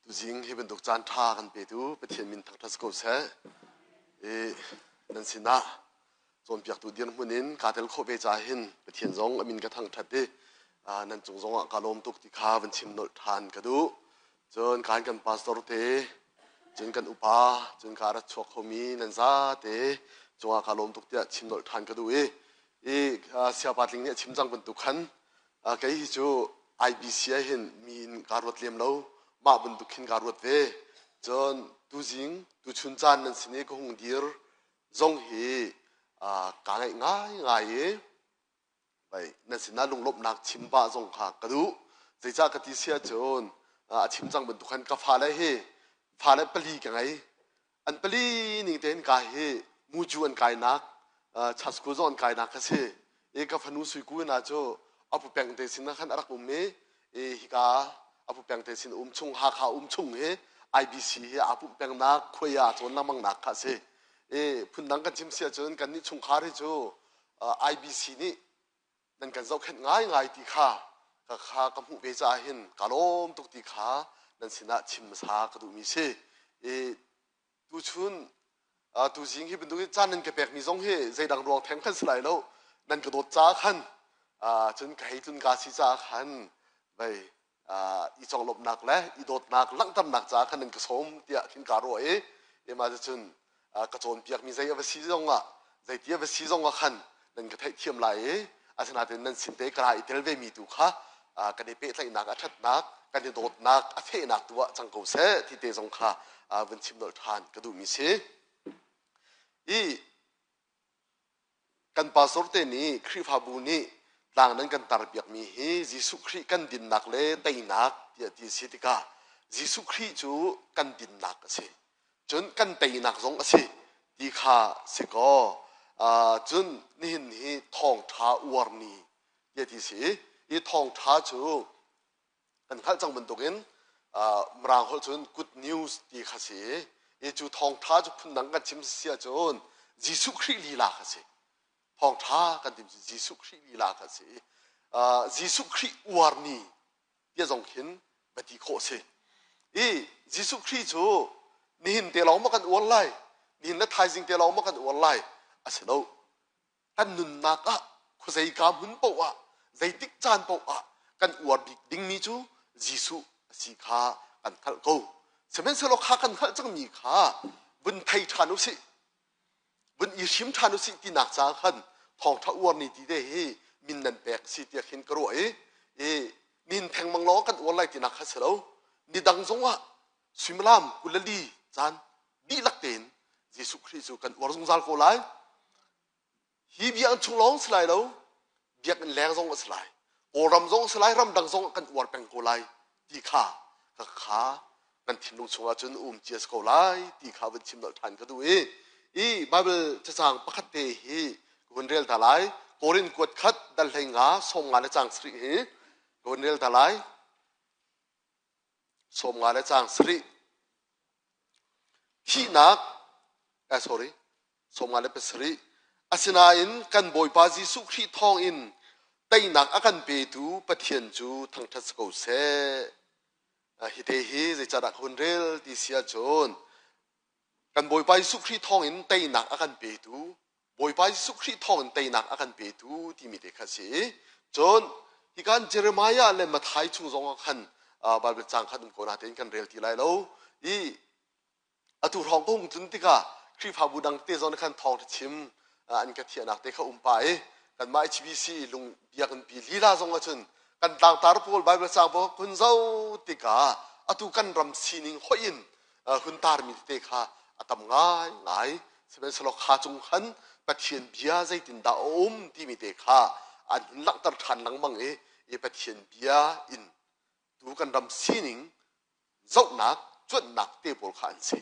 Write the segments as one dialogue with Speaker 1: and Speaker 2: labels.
Speaker 1: Tuzing hi bantuk caan ṭha kan petu Pathian min thangṭhat si ko seh. I nan sinah cawnpiaktu dirhmun in kaa tel khawh ve caah hin Pathian zong a min ka thangṭhat i nan cung zongah kaa lawm tuk ti kha van chim nolh ṭhan ka duh. Cun kan kan pastor te, cun kan upa, cun ka rat chuak khomi nan zate cungah kaa lawm tuk tiah chim nolh ṭhan ka duh i i siapa tling nih a chim cang bantuk khan Kei hi cu IBC ah hin mi in kaa ruat lem lo. Mah bantuk khin kaa ruat ve. Cun tuzing, tuchun caan nan sin i ka hung dir zong hi kaa ngaih ngaingai i vai nan sinah lunglawmhnak chim pah zong kha ka duh. Zeicah ka ti si ahcun a chim cang bantuk khan ka fale hi fale pali ka ngei. An pali ning tein ka hi mucu an kainak chat school zong an kainak kha si i ka fanu suiku na cu apu peng te sin khan a rak um i hika apu peng te sin um chung Hakha um chung hi IBC hi aa pumh pengnak khuai ah cawn lengmang nak kha si i phundang kan chim si ahcun kan nih chungkhar hi cu IBC nih nan kan zohkhenh ngaingai ti kha ka kha ka hmuh ve caah hin ka lawm tuk ti kha nan sinah chim hmasa ka duhmi si. I tuchun tuzing hi bantuk in caan nan ka pekmi zong hi zeidang ruang theng khan si lai lo, nan ka dawt caah khan, cun ka hei tlun ka si caah khan vei i conglawmhnak le i dawtnak langhternak caah khan nan ka sawm tiah khin kaa ruah i ema cun ka cawnpiakmi zei a va si zongah, zeiti a va si zongah khan nan ka theihthiam lai i asinain nan sin te ka ra i tel vemi tu kha kan i pehtlaihnak a ṭhatnak, kan i dawtnak a fehnak tu ah cang ko seh ti te zong kha vun chim nolh ṭhan ka duhmi si. I Kan pastor te nih Khrihfabu nih tlang nan kan tarpiakmi hi Jesuh Khrih kan dinnak le teinak tiah ti a si tikah Jesuh Khrih cu kan dinnak a si. Cun kan teinak zong a si ti kha si kaw cun nihin hi thawngṭha uar ni tiah ti si. Hi thawngṭha cu kan hngalh cang bantukin Mirang holh cun good news ti kha si i cu thawngṭha cu phundang kan chim si ahcun Jesuh Khrih lila kha si. Thawngṭha kan tim cu Jesuh Khrih lila kha si. Jesuh Khrih uar ni tia zong khin va ti khawh si. I Jesuh Khrih cu nihin te lawng ma kan uar lai, nihin le thaizing te lawng ma kan uar lai, a si lo. Kan nunnak ah khuazeika hmun paoh ah, zeitik caan paoh ah kan uar bik dingmi cu Jesuh a si kha kan hngalh ko. Sihmanhsehlaw kha kan hngalh cangmi kha vun thei ṭhan u sih, vun i hrim ṭhan u sih tinak caah khan thawngṭha uar ni ti te hi min nan pek si tiah khin ka ruah i min thengmang lawng kan uar lai tinak kha si lo. Ni dang zongah suimilam 24 caan dihlak tein Jesuh Khrih cu kan uar zungzal ko lai. Hi biakinn chung lawng si lai lo, biakinn leng zong a si lai. Kawlram zong a si lai, ramdang zong kan uar peng ko lai ti kha ka kha kan thinlung chungah cun um cia si ko lai ti kha vun chim nolh ṭhan ka duh i i Bible cacang pakhat te hi ka hun rel ta lai. Korin kuat khat dal hlei nga sawm nga le cang sarih hi ka hun rel ta lai. 50 le caang sarih. Thihnak, sorry, 57. Asinain kan Bawipa Jesuh Khrih thawngin teinak a kan petu Pathian cu thangṭhat si ko seh. Hi te hi zeicahdah ka hun rel ti si ahcun kan Bawipa Jesuh Khrih thawngin teinak a kan petu, Bawipa Jesuh Khrih thawngin teinak a kan petu timi te kha a si i cun hikan Jeremiah le Matthai chung zong ah khan Bible caang khan um ko na tein kan rel ti lai lo i atu hrawng ka hung tlun tikah Khrihfabu dang te zawn khan thawng chim an ka thiahnak te kha um pa i kanmah HBC lung biakinn pi lila zong ahcun kan tlangtar pawl Bible caang pawl kun zo tikah atu kan ram sining hoih in hun tarmi tete kha a tam ngaingai. Sihmanhsehlaw kha cung khan Pathian bia zeitindah a um timi te kha an hun langhter ṭhan lengmang i Pathian bia in tu kan ram sining zohnak cuanhnak te pawl kha an si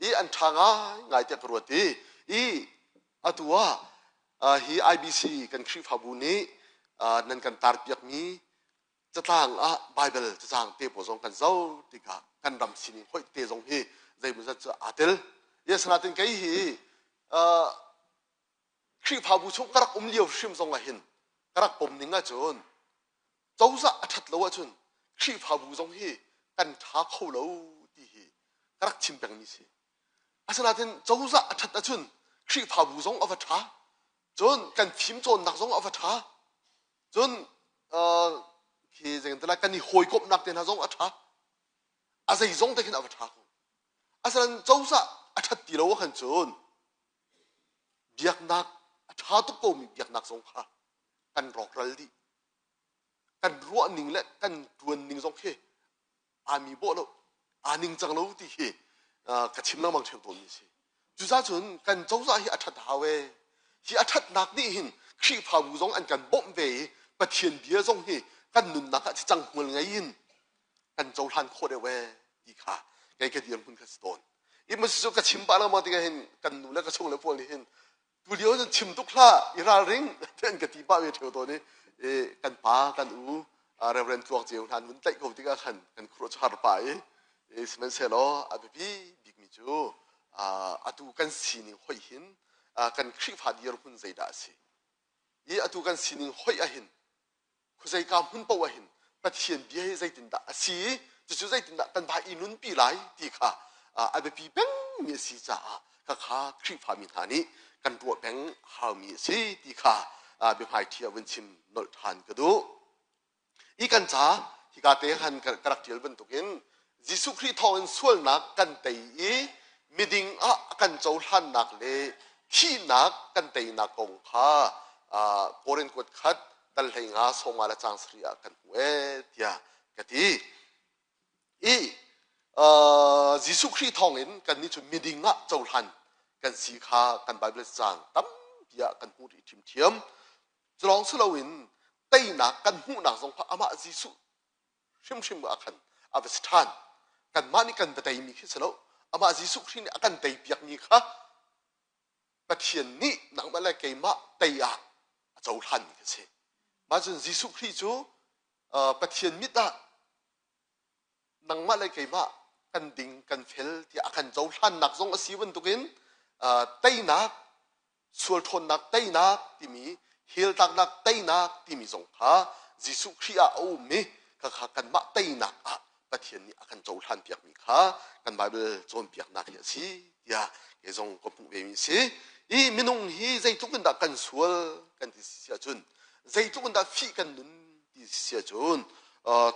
Speaker 1: i an ṭha ngaingai tiah ka ruat i atu ah hi IBC kan Khrihfabu nih nan kan tarpiakmi catlang ah Bible cacang te pawl zong kan zoh tikah kan ram sining hoih te zong hi zeimawzat cu aa tel. Asinain kei hi Khrihfabu chung ka rak um lio hrim zong ah hin ka rak pom ning ahcun cozah a ṭhat lo ahcun Khrihfabu zong hi kan ṭha kho lo Ka rak chim pengmi si. Asinain cozah a ṭhat ahcun Khrihfabu zong a va ṭha. Cun kan fimcawnnak zong a va ṭha. Cun khi zeitin kan i hawikomhnak te hna zong a ṭha. A zeizong te khin a va ṭha ko. Asinain cozah a ṭhat ti lo ahkhan cun biaknak a ṭha tuk komi biaknak zong kha kan rawkral dih. Kan ruahning le kan ṭuanning zong khi aa mi bawh lo aa ningcang lo ti hi ka chim lengmang ṭheo tawnmi a si. Cucaah cun kan cozah hi a ṭhat hau ee. Hi a ṭhatnak nih hin Khrihfabu zong an kan bawmh ve i Pathian bia zong hi kan nunnak ah cicang hmual ngei in kan cohlan khawh deuh ee ti kha kei ka dirhmun kha si tawn. I maw cu ka chim pah lengmang tikah hin kan nu le ka chung le pawl nih hin tulio cun chim tuk hlah i ralring an ka ti pah ve ṭheo tawn i kan pa kan u Reverend Tluang Ceu hna an vun tlaih ko tikah khan kan khuaruah cu har pah i sihmanhsehlaw a biapi bikmi cu atu kan sining hoih hin kan Khrihfa dirhmun zeidah a si i atu kan sining hoih ahhin khuazeika hmun paoh ah hin Pathian bia hi zeitindah a si i cucu zeitindah kan vai i nunpi lai ti kha a biapi pengmi a si caah khakha Khrihfami hna nih kan ruah peng haumi a si ti kha biahmaiṭhi ah vun chim nolh ṭhan ka duh. I kan ca hika te han ka rak ṭial bantukin Jesuh Khrih thawngin sualnak kan tei i miding ah a kan cohlannak le thihnak kan teinak kong kha Korin kuat khat dal hlei nga sawma le cang sarih ah kan hmu ee tiah ka ti. I Jesuh Khrih thawngin kannih cu miding ah cohlan kan si kha kan Bible caang tampi ah kan hmuh rih ṭhiamṭhiam. Cu lawng si loin teinak kan hmuhnak zong kha amah Jesuh hrimhrim ah khan a va si ṭhan. Kanmah nih kan va teimi khi si lo. Amah Jesuh Khrih nih a kan teipiakmi kha Pathian nih nangmah le keimah tei ah a cohlanmi kha si. Mah cun Jesuh Khrih cu Pathian mit ah nangmah le keimah kan ding kan fel tiah a kan cohlannak zong a si bantukin teinak sual ṭhawnnak teinak timi heltlaknak teinak timi zong kha Jesuh Khrih ah a um i khakha kanmah teinak ah Pathian nih a kan cohlan piakmi kha kan Bible cawnpiaknak hi a si tiah kei zong ka hmuh vemi a si. I minung hi zeitluk in dah kan sual kan ti si ahcun zeitluk in dah fih kan nun ti si ahcun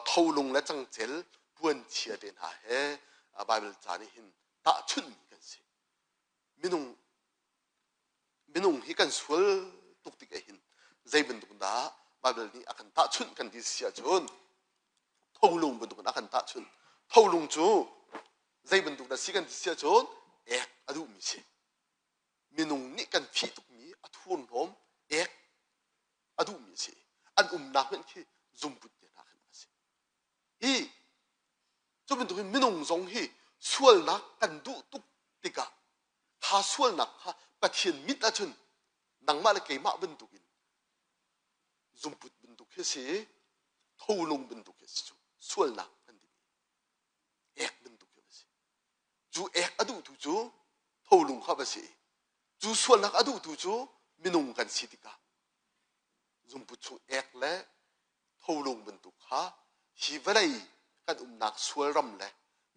Speaker 1: tholung le cangcel puanchia te hna he Bible ca nih hin tahchunhmi kan si. Minung minung hi kan sual tuk tik ah hin zei bantuk dah Bible nih a kan tahchunh kan ti si ahcun tholung bantuk in a kan tahchunh. Tholung cu zei bantuk dah si kan ti si ahcun ek a duhmi si. Minung nih kan fih tukmi a thurhnawm ek a duhmi si. An umnak hmanh khi zumput te hna khan a si. Hi cu bantukin minung zong hi sualnak kan duh tuk tikah kha sualnak kha Pathian mit ahcun nangmah le keimah bantukin zumput bantuk khi si tholung bantuk khi si cu sualnak kan timi ek bantuk khi va si cu ek a duhtu cu tholung kha va si cu sualnak a duhtu cu minung kan si tikah zumput chung ek le tholung bantuk kha hi vawlei kan umnak sual ram le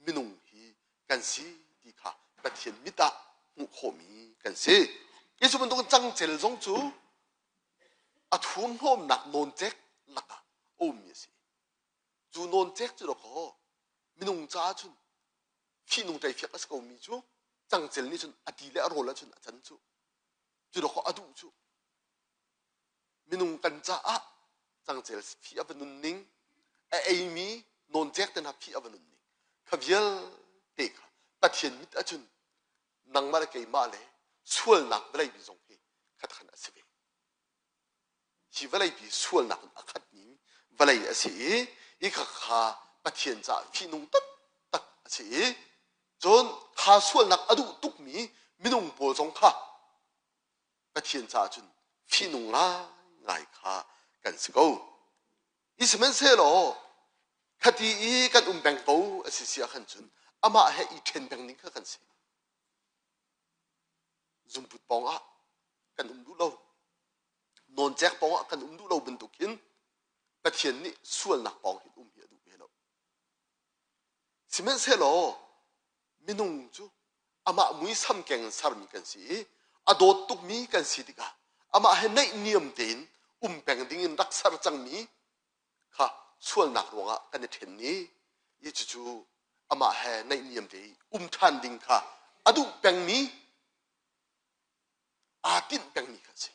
Speaker 1: minung hi kan si ti kha Pathian mit ah hmuh khawhmi kan si. Hi cu bantukin cangcel zong cu a thurhnawmnak nawncek lakah a ummi a si. Cu nawncek cu dawkaw minung caah cun fihnung ṭeifiak a si komi cu cangcel nih cun a ti le a rawl ahcun a can cu. Cu dawkaw a duh cu. Minung kan caah cangcel fi a va nunning, a eimi nawncek te hna fi a va nunning, kha vialte kha Pathian mit ahcun nangmah le keimah le sualnak vawleipi zong hi khatkhan a si ve. Hi vawleipi sualnak in a khatmi vawlei a si i hi khakha Pathian caah fihnung taktak a si i cun kha sualnak a duh tukmi minung pawl zong kha Pathian caah cun fihnung ngaingai kha kan si ko. I sihmanhsehlaw khati i kan um peng ko a si si ah khan cun amah he i ṭhen peng ding kha kan si. Zumput pawng ah kan um duh lo. Nawncek pawng ah kan um duh lo bantuk hin Pathian nih sualnak pawng hin um hi a duh ve lo. Sihmanhsehlaw. Minung cu amah muisam keng in sermi kan si i a dawt tukmi kan si tikah amah he naihniam tein um peng ding in rak ser cangmi kha sualnak ruangah kan i ṭhen i i cucu amah he naihniam te i um ṭhan ding kha a duh pengmi aa tinh pengmi kha a si.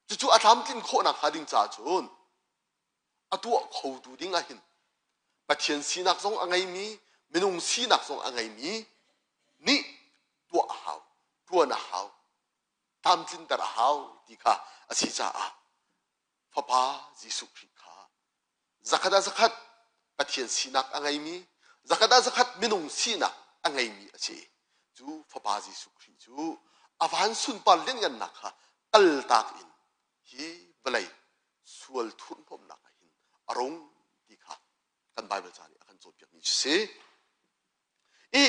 Speaker 1: Cucu a tlamtlin khawhnak hnga ding caah cun a tuah khotu ding ah hin Pathian sinak zong a ngeimi minung sinak zong a ngeimi nih tuah a hau, ṭuan a hau, tlamtlinter a hau ti kha a si caah Fapa Jesuh Khrih kha zakhat ah zakhat Pathian sinak a ngeimi, zakhat ah zakhat minung sinak a ngeimi a si. Cu Fapa Jesuh Khrih cu a van sunpar lianngannak kha kaltak in hi vawlei sual thurhhnawmnak ah hin a rung ti kha kan Baibal ca nih a kan cawnpiakmi cu si. I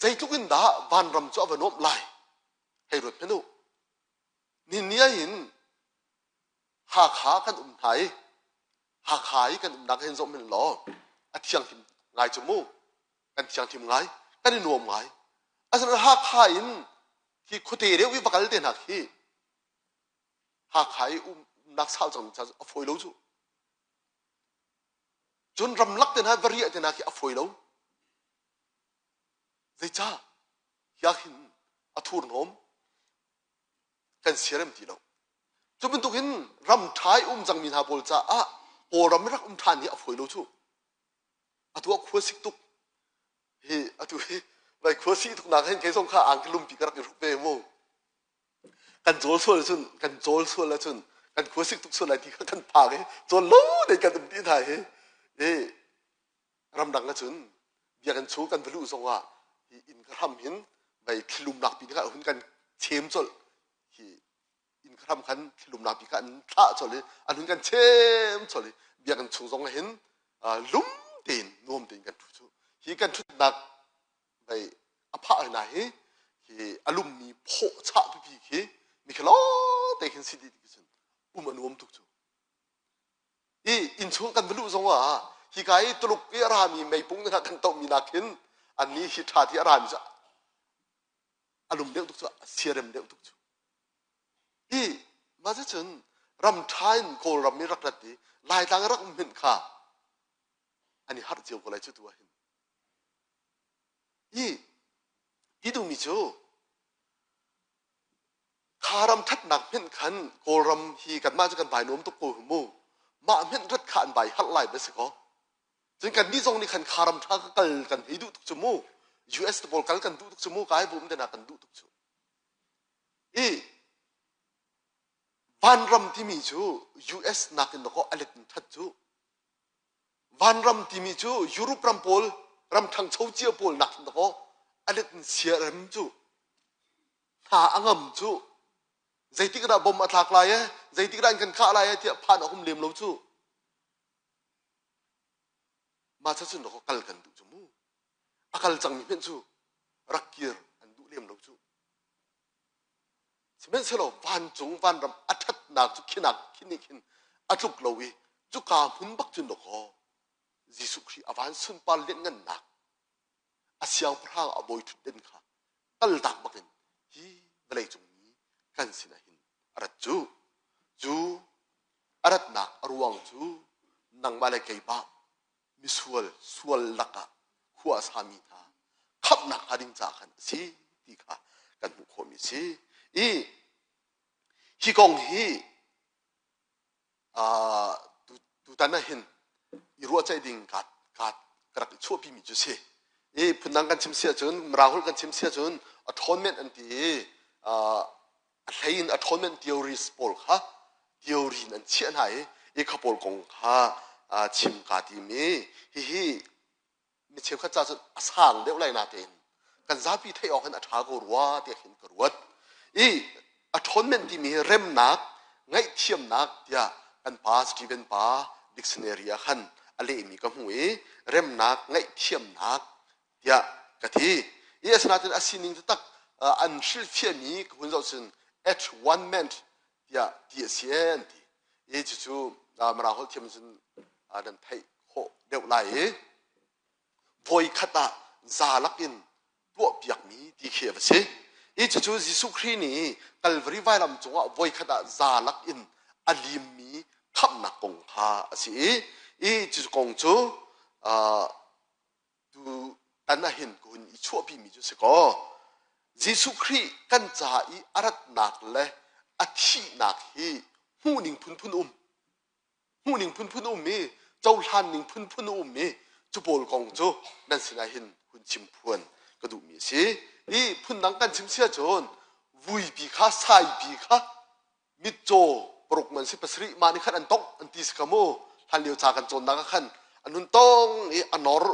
Speaker 1: zeitluk in dah vanram cu a va nuamh lai? Hei ruat hmanh u. Ni ah hin Hakha kan um hna i Hakha i kan umnak hin zoh hmanh law a thianghlim ngai cu mu. Kan thianghlim ngai, kan i nuam ngai. Asinain Hakha in hi khuate deuh i va kal te hna khi Hakha i umnak sau cang ca a fawi lo cu. Cun ramlak te hna va riah te hna khi a fawi lo. Zeicah? Hiak hin a thurhnawm. Kan siarem ti lo. Cu bantuk in ram ṭha i um cangmi hna pawl caah Kawlram i rak um ṭhan hi a fawi lo cu. Atu ah khua sik tuk. Hi atu hi vai khua sik tuk nak hin kei zong kha angki lumpi ka rak i hruk ve mu. Kan cawl sual cun kan cawl sual ahcun kan khua sik tuk sual lai ti kha kan phang i cawl lo dei kan um ti hna hi. I ramdang ahcun biakinn chung kan va luh zongah hi inn ka hram hin vei thlilumnak pi kha hun kan chem colh hi inn ka hram khan thlilumnak pi kha an thlah colh i an hun kan chem colh i biakinn chung zong hin lum tein nuam tein kan ṭhu cu hi kan ṭhutnak vei a phah hna hi hi a lummi phawh chah pipi khi mikha te khin si dih ti cun um a nuam tuk cu I innchung kan va luh zongah hika i Tuluk i a rami meipung hna kan tohmi nakin annih hi ṭha ti a rami cu a lum deuh tuk cu a siarem deuh tuk cu. I mah cun ram ṭha in Kawlram i rak rat i Laitlang rak um hmanh kha an i harh cio ko lai cu tu ah hin. I ti duhmi cu Kha ram ṭhatnak hmenh khan Kawlram hi kanmah cu kan vai nuam tuk ko mu. Mah hmenh rat kha an vai harh lai va si kaw. Cun kannih zong nih khan kha ram ṭha ka kal kan hei duh tuk cu mu. US te pawl kal kan duh tuk cu mu. Kai bu um te kan duh tuk cu. I vanram timi cu US nakin dakaw a let in ṭhat cu. Vanram timi cu Europe ram pawl ram ṭhangcho cia pawl nakin dakaw a let in siarem cu. Hna a ngam cu zeitik dah bom a thlak lai e zeitik dah an kan khah lai e tiah phan a um lem lo cu mah cha cun kal kan duh cu mu a kal cangmi hmenh cu rak kir an duh lem lo cu sihmanhsehlaw vancung vanram a ṭhatnak cu khinak khin nih khin a tluk lo i cuka hmun bak cun dawkaw Jesuh Khrih a van sunpar lianngannak a siangpahrang a bawi ṭhutden kha kaltak bakin hi vawleicung mi kan sinah hin a rat cu. Cu a ratnak a ruang cu nangmah le keimah misual sual lakah khua a sami hna khamhnak hnga ding caah khan a si ti kha kan hmuh khawhmi a si. I hi kong hi tutan ah hin i ruahceih ding ka ka ka rak i chuahpimi cu si. I phundang kan chim si ahcun Mirang holh kan chim si ahcun atonement an ti i a hlei in atonement theories pawl kha theory in an chiah hna i i kha pawl kong kha chim kaa tim i hihi mi cheukhat ca cun a sang deuh lai natein kan zapi theih awk hin a ṭha ko rua tiah khin ka ruat. I atonement timi hi remnak, ngaihthiamnak tiah kan pa Stephen pa dictionary ah khan a lehmi ka hmu i remnak, ngaihthiamnak tiah ka ti. I asinain a sining taktak an hrilhfiahmi ka hun zoh cun at one ment tiah ti a si an ti. I cucu Mirang holh thiam cun nan theih khawh deuh lai i voikhat ah za lakin tuahpiakmi ti khi a va si. I cucu Jesuh Khrih nih Kalvari vailam cungah voikhat ah za lak in a limmi khamhnak kong kha a si i, i cu kong cu tu tan ah hin ka hun i chuahpimi cu si kaw Jesuh Khrih kan ca i a ratnak le a thihnak hi hmuhning phunphun um. Hmuhning phunphun um i cohlan ning phunphun um i cu pawl kong cu nan sinah hin hun chim phuan ka duhmi a si. I phundang kan chim sia cun vuipi kha saipi kha mitcaw paruk man si pasarih mah nih khan an tongh an ti si kha mu hlan lio ca kan cawnnak ah khan an hun tong i a nor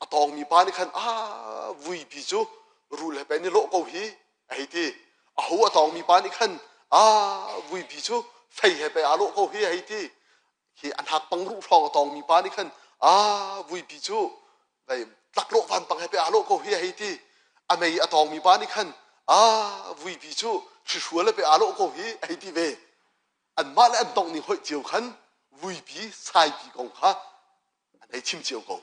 Speaker 1: a tawngmi pa nih khan ah vuipi cu rul he pen i lawh ko hi a hei ti. Aho a tawngmi pa nih khan ah vuipi cu fei he pei aa lawh ko hi a hei ti. Hi a hnak pang ruh hrawng a tawngmi pa nih khan ah vuipi cu vei tlaklawh vanpang he pei aa lawh ko hi a hei ti. A mei a tawngmi pa nih khan ah vuipi cu hrihrual he pei aa lawh ko hi a hei ti ve. Anmah le an tongh ning hoih cio khan vuipi saipi kong kha an hei chim cio ko.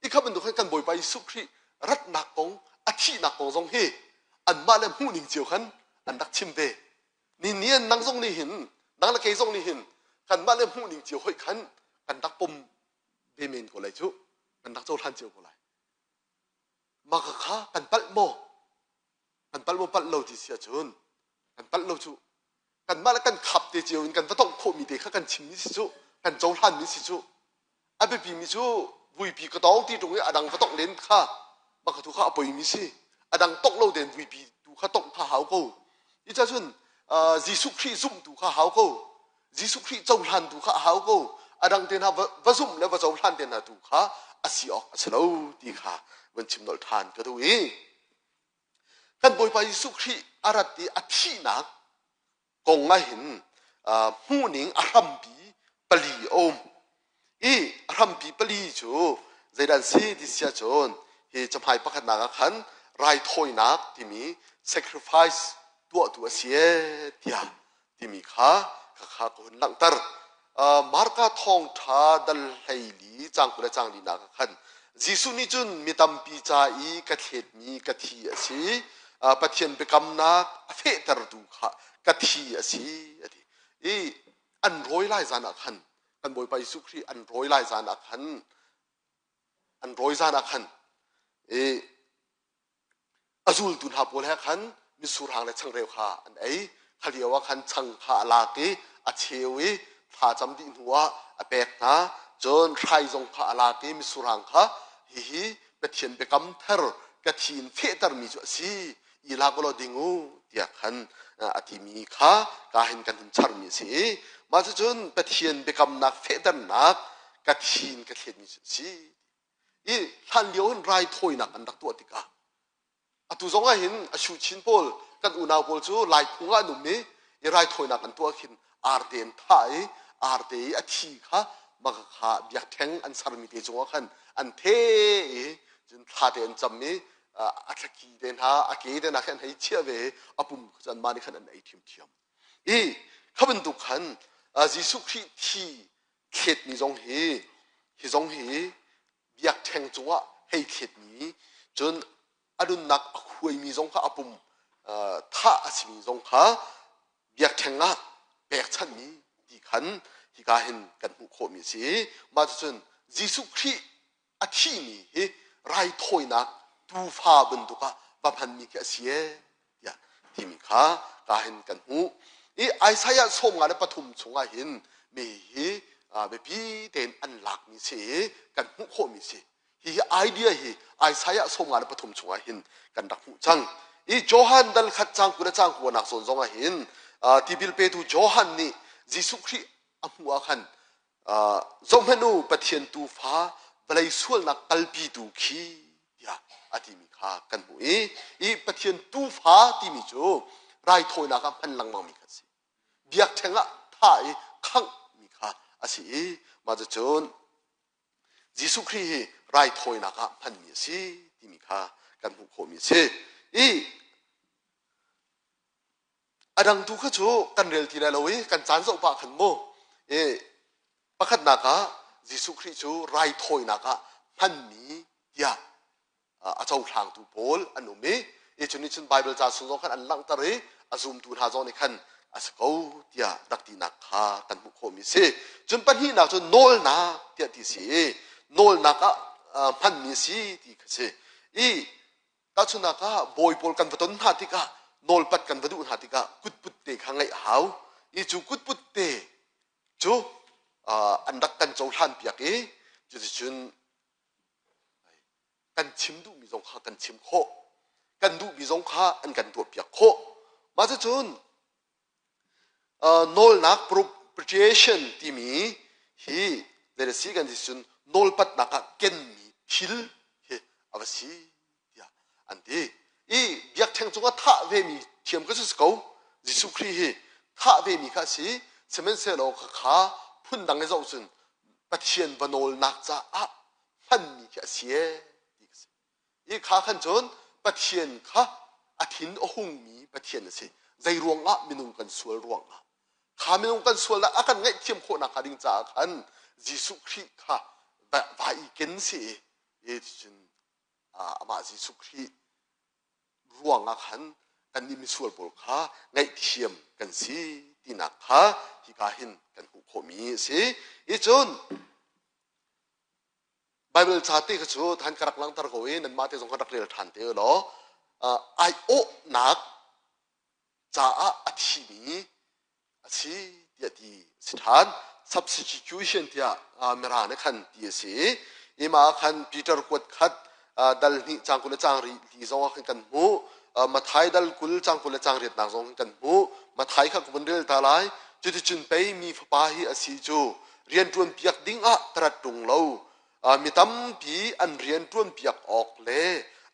Speaker 1: I kha bantuk khan kan Bawipa Jesuh Khrih ratnak kong, a thihnak kong zong hi anmah le hmuhning cio khan an rak chim ve. Ni nian nang zong nih hin, nang le kei zong nih hin kanmah le hmuhning cio hoih khan kan rak pom ve men ko lai cu, kan rak cohlan cio ko lai. Mah kha kan palh maw? Kan palh maw palh lo ti si ahcun kan palh lo cu. Kanmah le kan khap te cio in kan va tongh khawhmi te kha kan chimmi si cu, kan cohlanmi si cu. A biapimi cu vuipi ka tawng ti ṭung i a dang va tongh len kha mah tu kha a poimi si. A dang tongh lo tein vuipi tu kha tongh kha hau ko. Hi ca cun Jesuh Khrih zumh tu kha hau ko. Jesuh Khrih cohlan tu kha a hau ko. A dang te hna va zumh le va cohlan te hna tu kha a si awk a si lo ti kha van chim nolh ṭhan ka duh i kan Bawipa Jesuh Khrih a rat i a thihnak kong ah hin hmuhning a hrampi pali a um i a hrampi pali cu zeidah an si ti si ahcun hi cahmai pakhatnak ah khan raithawinak timi sacrifice tuahtu a si ee tiah timi kha khakha ka hun langhter. Marka thawngṭha dal 14 caang 20 le caang linak ah khan Jesuh nih cun mi tampi ca i ka thletmi ka thi a si, Pathian biakamnak a fehtertu kha ka thi a si a ti. I an rawi lai zan ah khan kan Bawipa Jesuh Khrih an rawi lai zan ah khan an rawi zan ah khan i A zultu hna pawl he khan mitsur hang le changreu kha an ei. Kha lio ah khan chang kha a lak i a cheu i thla cam dih hnuah a pek hna. Cun hrai zong kha a lak i mitsur hang kha hihi Pathian biakam thar ka thi in fehtermi cu a si, i lak u law ding u tiah khan a timi kha ka hin kan hun charmi a si i mah cucun Pathian biakamnak fehternak ka thi in ka thletmi cu a si. I hlanlio hin raithawinak an rak tuah tikah atu zong ah hin a Chin pawl kan unau pawl cu Laiphung ah an um i i raithawinak an tuah khin arte an thah i arte i a thi kha maka kha biakṭheng an sermi te cungah khan an the i cun thla te an cam i a thlaki te hna a ke te hna khi an hei chiah ve i a pum cu anmah nih khan an ei ṭhiamṭhiam i kha bantuk khan Jesuh Khrih thi thletmi zong hi hi zong hi biakṭheng cungah hei thletmi cun a nunnak a khuaimi zong kha a pum thah a simi zong kha biakṭheng ah pekchanhmi ti khan hika hin kan hmuh khawhmi a si. Mah cucun Jesuh Khrih a thihmi hi raithawinak tuufa bantuk ah va hmanmi khi a si ee tiah timi kha ka hin kan hmuh. I Isaiah 53 chungah hin mi hi biapi tein an lakmi si i kan hmuh khawhmi si. Hihi idea hi Isaiah 53 chungah hin kan rak hmuh cang. I Johan dal khat cang 20 le cang kuanak zawn zongah hin tipil petu Johan nih Jesuh Khrih a hmuh ah khan zohhmanh u Pathian tuufa vawlei sualnak kalpitu khi tiah a timi kha kan hmuh i i Pathian tuufa timi cu raithawinak ah hman lengmangmi kha a si. Biakṭheng ah thah i khanghmi kha a si i mah cucun Jesuh Khrih hi raithawinak ah hmanmi a si timi kha kan hmuh khawhmi a si. I A dang tu kha cu kan rel ti lai lo i kan caan zoh pah khan mu. I pakhatnak ah Jesuh Khrih cu raithawinak ah hmanmi tiah. A cohlangtu pawl an um i i cu nih cun Bible ca chung zong khan an langhter i a zumtu hna zong nih khan a si ko tiah rak tinak kha kan hmuh khawhmi a si. Cun pahnihnak cu nawlnak tiah ti si i nawlnak ah hmanmi a si ti kha si. I tahchunhnak ah bawi pawl kan va ton hna tikah nawlpat kan va duh hna tikah kutput te kha ngeih a hau. I cu kutput te cu an rak kan cohlan piak i cuticun kan chim duhmi zong kha kan chim khawh. Kan duhmi zong kha an kan tuahpiak khawh. Mah cucun nawlnak propitiation timi hi zei a si kan ti cun nawlpatnak ah kenmi thil hi a va si tiah an ti. I biakṭheng cungah thah vemi thiam ka si ko. Jesuh Khrih hi thah vemi kha a si. Sihmanhsehlaw khakha phundang i zoh cun Pathian va nawlnak caah hmanmi khi a si ee ti ka si. I kha khan cun Pathian kha a thin a hungmi Pathian a si. Zei ruangah minung kan sual ruangah. Kha minung kan sualnak a kan ngaihthiam khawhnak hnga ding caah khan Jesuh Khrih kha va i ken si i cun amah Jesuh Khrih ruangah khan kannih misual pawl kha ngaihthiam kan si tinak kha hika hin kan hmuh khawhmi a si. I cun Bible ca te kha cu than ka rak langhter ko i nanmah te zong kan rak rel ṭhan te law aiawhnak caah a thimi a si tiah ti a si ṭhan. Substitution tiah Mirang nih khan ti a si i mah ah khan Peter kuat khat dal hnih cang 20 le cang ri li zong ah khan kan hmuh. Mathai dal 20 cang 20 le cang riatnak zong khan kan hmuh. Mathai kha ka vun rel ta lai. Cuticun pei mi fapa hi a si cu rianṭuan piak ding ah ka rat ṭung lo. Mi tampi an rian ṭuanpiak awk le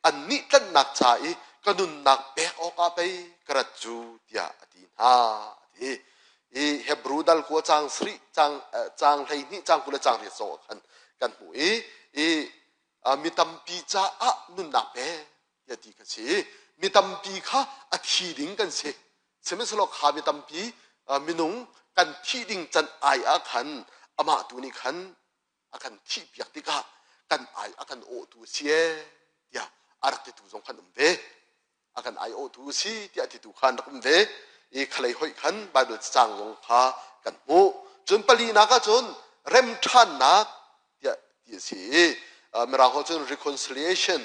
Speaker 1: annih tlanhnak ca i ka nunnak pek awkah pei ka rat cu tiah a ti hna. A ti. I Hebru dal kua caang sarih caang caang 12 caang 20 le caang riat zong ah khan kan hmuh i i mi tampi caah nunnak pek tiah ti kha si. Mi tampi kha a thi ding kan si. Sihmanhsehlaw kha mi tampi minung kan thih ding can ai ah khan amah tu nih khan a kan thihpiak tikah kan ai a kan awhtu a si ee tiah a rak titu zong khan um ve. A kan ai awhtu a si tiah titu khan rak um ve. I khalei hoih khan Bible cacang zong kha kan hmuh. Cun palinak ahcun remṭhannak tiah ti a si i Mirang holh cun reconciliation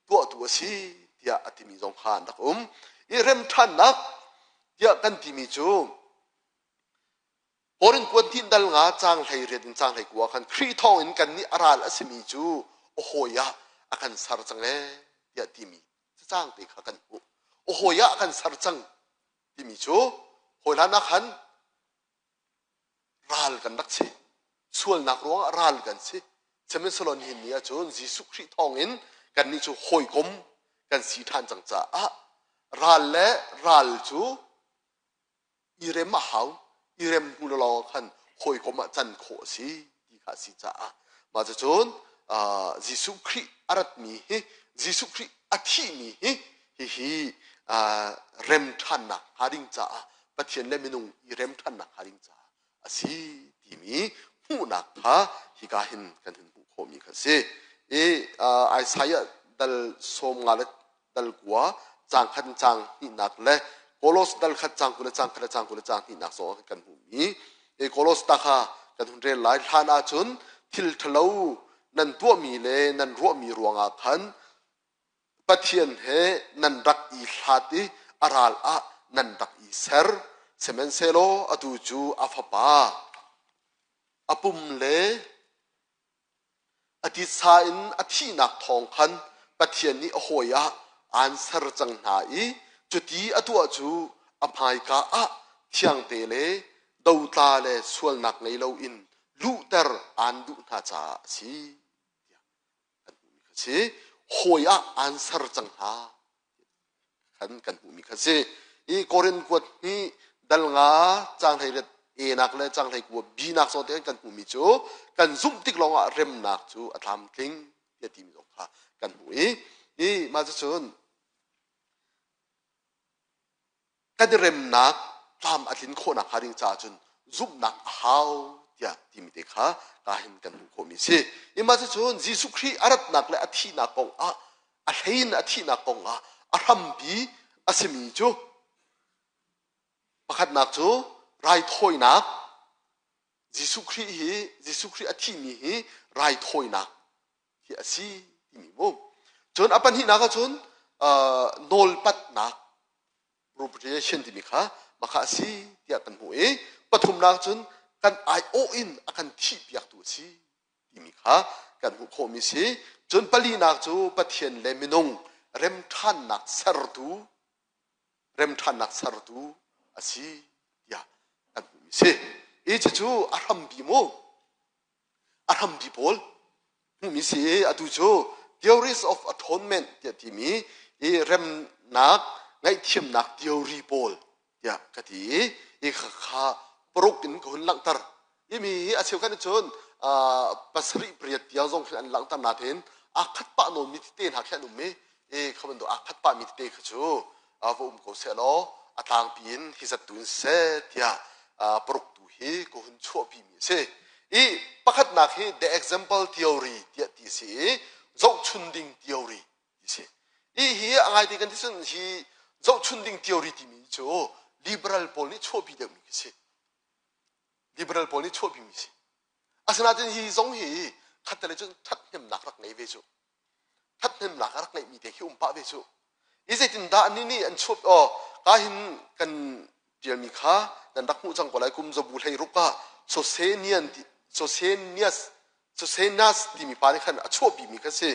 Speaker 1: tuahtu a si tiah a timi zong kha an rak um. I remṭhannak tiah kan timi cu Korin kuan tin dal nga caang 18 in caang 19 khan Khrih thawngin kannih a ral a simi cu a hawi ah a kan ser cang ee tiah timi cacang te kha kan hmuh. A hawi ah a kan ser cang timi cu hawi hlan ah khan ral kan rak si. Sualnak ruangah ral kan si. Sihmanhsehlaw nihin ni ahcun Jesuh Khrih thawngin kannih cu hawikom kan si ṭhan cang caah ral le ral cu i rem a hau. I rem hnu lawng khan hawikom ah can khawh a si ti kha a si caah mah cucun Jesuh Khrih a ratmi hi Jesuh Khrih a thihmi hi hihi rem ṭhannak hnga ding caah Pathian le minung i rem ṭhannak hnga ding caah a si timi hmuhnak kha hika hin kan hun hmuh khawhmi kha a si. I Isaiah dal 50 le dal kua caang khat in caang hnihnak le Kolos dal khat caang 20 le caang khat le caang 20 le caang hnihnak zong ah kan hmuhmi i Kolos ta kha kan hun rel lai. Hlan ahcun thil ṭhalo nan tuahmi le nan ruahmi ruangah khan Pathian he nan rak i hlat i a ral ah nan rak i ser. Sihmanhsehlaw atu cu a fapa a pum le A titsa in a thihnak thawng khan Pathian nih a hawi ah aan ser cang hna i cuti a tuah cu a hmaika ah thiangte le dotla le sualnak ngei loin luhter aan duh hna caah a si tiah kan hmuhmi kha a si. Hawi ah aan ser cang hna khan kan hmuhmi kha si. I Korin kuat hi dal nga caang 18 A nak le caang 19 B nak zawn te kan hmuhmi cu kan zumh tik lawngah remnak cu a tlamtling tiah timi zong kha kan hmuh i i mah cucun kan i remnak tlam a tlin khawhnak hnga ding caah cun zumhnak a hau tiah timi te kha ka hin kan hmuh khawhmi si. I mah cucun Jesuh Khrih a ratnak le a thihnak kong ah. A hlei in a thihnak kong ah a hrampi a simi cu pakhatnak cu raithawinak Jesuh Khrih hi Jesuh Khrih a thihmi hi raithawinak hi a si timi mu. Cun a pahnihnak ahcun nawlpatnak propitiation timi kha mah a si tiah kan hmuh i pathumnak cun kan aiawh in a kan thihpiaktu a si timi kha kan hmuh khawhmi si. Cun palinak cu Pathian le minung remṭhannak sertu remṭhannak sertu a si tiah kan hmuhmi si. Hi cucu a hrampi mu. A hrampi pawl hmuhmi si i atu cu theories of atonement tiah timi i remnak ngaihthiamnak theory pawl tiah ka ti i hi kha paruk in ka hun langhter. Hi mi hi a cheukhat nih cun pasarih pariat tiang zong khin an langhter nain aa khat pah nawnmi tete hna khi an um i i kha bantuk aa khat pahmi tete kha cu va um ko sehlaw a tlangpi in hi zat tu in siseh tiah paruk tu hi ka hun chuahpimi a si. I pakhatnak hi the example theory tiah ti a si i zohchun ding theory ti si. Hi hi a ngaite kan ti cun hi zohchun ding theory timi cu liberal pawl nih chuahpi deuhmi khi si. Liberal pawl nih chuahpimi si. Asinain hi zong hi khattale cun ṭhathnemnak rak ngei ve cu. Ṭhathnemnak a rak ngeihmi te khi um pah ve cu. I zeitindah annih nih an chuah aw ka hin kan ṭialmi kha nan rak hmuh cang ko lai kum zabu 16 ah Sosenian Sosenius Sosenas timi pa nih khan a chuahpimi kha si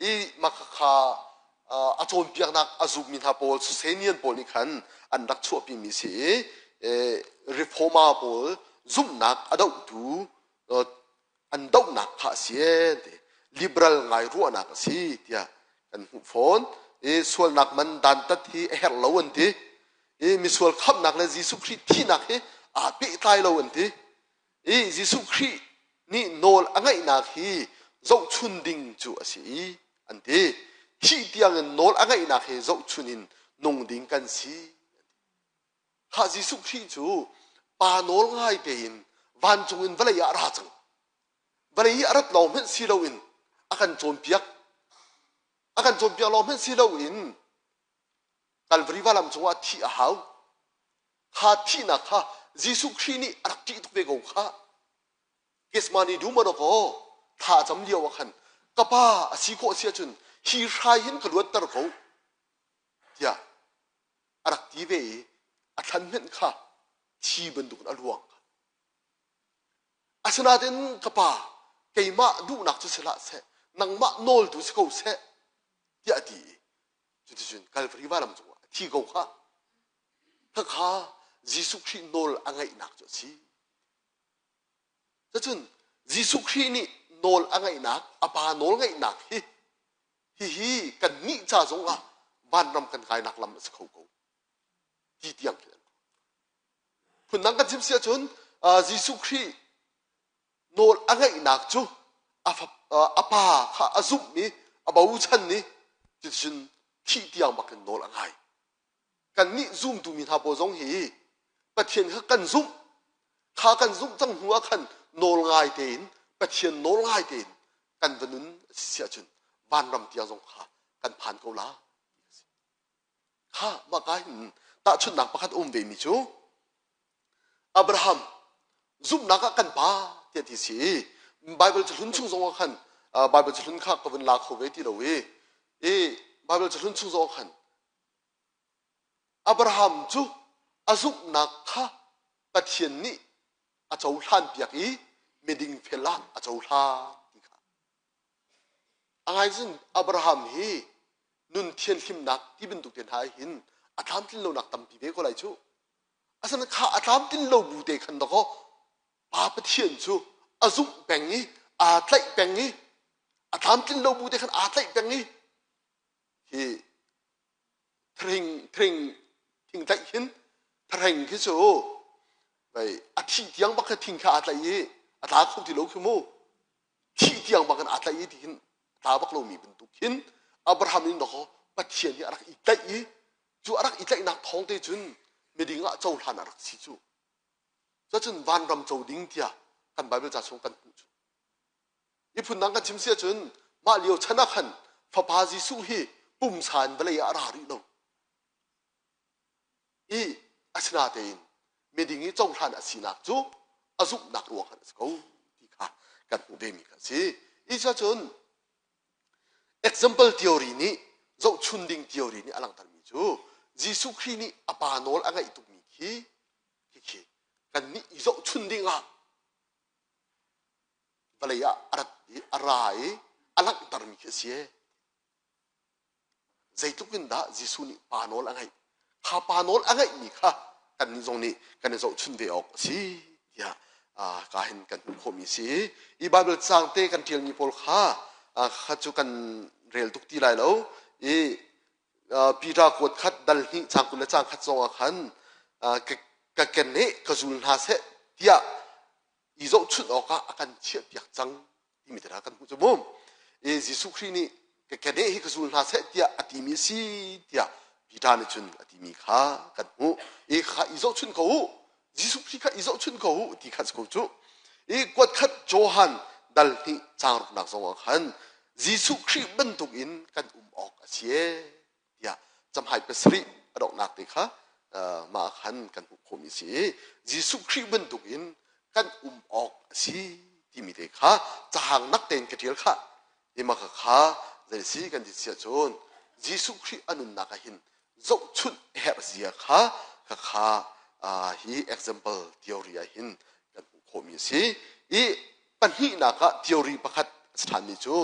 Speaker 1: i mah kha a cawnpiaknak a zummi hna pawl Sosenian pawl nih khan an rak chuahpimi si i Reformer pawl zumhnak a dohtu an dohnak kha a si ee ti liberal ngai ruahnak a si tiah kan hmuh fawn i sualnak man dantat hi a herh lo an ti i misual khamhnak le Jesuh Khrih thihnak hi aa pehtlai lo an ti i Jesuh Khrih nih nawl a ngeihnak hi zohchun ding cu a si i an ti. Thih tiangin nawl a ngeihnak hi zohchun in nung ding kan si. Khah Jesuh Khrih cu pa nawl ngai tein vancung in vawlei ah a ra cang. Vawlei i a rat lawng hmanh si loin a kan cawnpiak. A kan cawnpiak lawng hmanh si loin Kalvari valam cungah thih a hau. Kha thihnak kha Jesuh Khrih nih a rak ṭih tuk ve ko kha. Gethsemane dum ah kaw thla a cam lio ah khan ka pa a si khawh si ahcun hi hrai hin ka luatter ko tiah a rak ti ve i a thlan hmenh kha thi bantukin a luang. Asinain ka pa keimah duhnak cu si hlah seh nangmah nawl tu si ko seh tiah a ti i cuticun Kalvari vailam cungah a thi ko kha. Khakha Jesuh Khrih nawl a ngaihnak cu a si. Cucun Jesuh Khrih nih nawl a ngaihnak, a pa nawl ngaihnak hi hihi kannih ca zongah vanram kan kainak lam a si kho ko ti tiang khi an ruat. Phundang kan chim si ahcun Jesuh Khrih nawl a ngaihnak cu a pa kha a zumh i a bochan i cuticun thih tiang bak in nawl a ngai. Kannih zumtu mi hna pawl zong hi Pathian kha kan zumh kha kan zumh cang hnu ah khan nawl ngai tein Pathian nawl ngai tein kan va nun a si ahcun vanram tiang zong kha kan phan ko la. Kha mah ka hin tahchunhnak pakhat um ve mi cu Abraham zumhnak ah kan pa tiah ti si i Bible cahlun chung zong ah khan Bible cahlun kha ka vun la kho ve ti lo i i Bible cahlun chung zong ah khan Abraham cu a zumhnak kha Pathian nih a cohlan piak i miding fel ah a cohlan ti kha A ngai cun Abraham hi nun thianhlimnak ti bantuk te hna hin a tlamtlin lonak tampi ve ko lai cu. Asinain kha a tlamtlin lo bu te khan dakaw Pa Pathian cu a zumh peng i aa tlaih peng i a tlamtlin lo bu te khan aa tlaih peng i hi thring thring thing tlaih hin threng khi cu vei a thih tiang bak kha thing kha aa tlaih i a tla kho ti lo khi mu thih tiang bak in aa tlaih i ti hin tla bak lomi bantuk hin Abraham in dakaw Pathian hi a rak i tlaih i cu a rak i tlaihnak thawng te cun miding ah cohlan a rak si cu cucun vanram co ding tiah kan Bible ca chung kan hmuh cu i phundang kan chim si ahcun mah lio chan ah khan fapa Jesuh hi Pumsa in vawlei ah a ra rih lo. I asinatein miding i cohlan a sinak cu a zumhnak ruang khan a si ko ti kha kan hmuh vemi kha a si. Isa cun example theory nih zohchun ding theory nih a langhtermi cu Jesuh Khrih nih a pa nawl a ngaih tukmi khi khi kannih i zohchun ding ah vawlei ah a rat i a ra i a langhtermi khi a si. Zeitluk in dah Jesuh nih pa nawl a ngaih? Kha pa nawl a ngaihmi kha kannih zong nih kan i zohchun ve awk a si tiah ka hin kan hmuh khawhmi a si. I Baibal caang te kan ṭialmi pawl kha kha cu kan rel tuk ti lai lo. I Peter kuat khat dal hnih caang 20 le caang khat zong ah khan ka keneh ka zul hna seh tiah i zohchunh awkah a kan chiahpiak cang timi te kan hmuh cu mu. I Jesuh Khrih nih ka keneh hi ka zul hna seh tiah a timi a si tiah Peter nih cun a timi kha kan hmuh. I kha i zohchunh ko u. Jesuh Khrih kha i zohchunh ko u ti kha si ko cu. I kuat khat Johan dal hnih caang ruknak zong ah khan Jesuh Khrih bantuk in kan um awk a si ee tiah camhai pasarih a donghnak te kha mah khan kan hmuh khawhmi a si i Jesuh Khrih bantuk in kan um awk a si timi te kha cahang nak tein ka ṭial khah i mah kha zei si kan ti siah cun Jesuh Khrih a nunnak ah hin zohchunh herh zia kha kha hi example theory ah hin kan hmuh khawhmi a si i pahnihnak ah theory pakhat a si ṭhanmi cu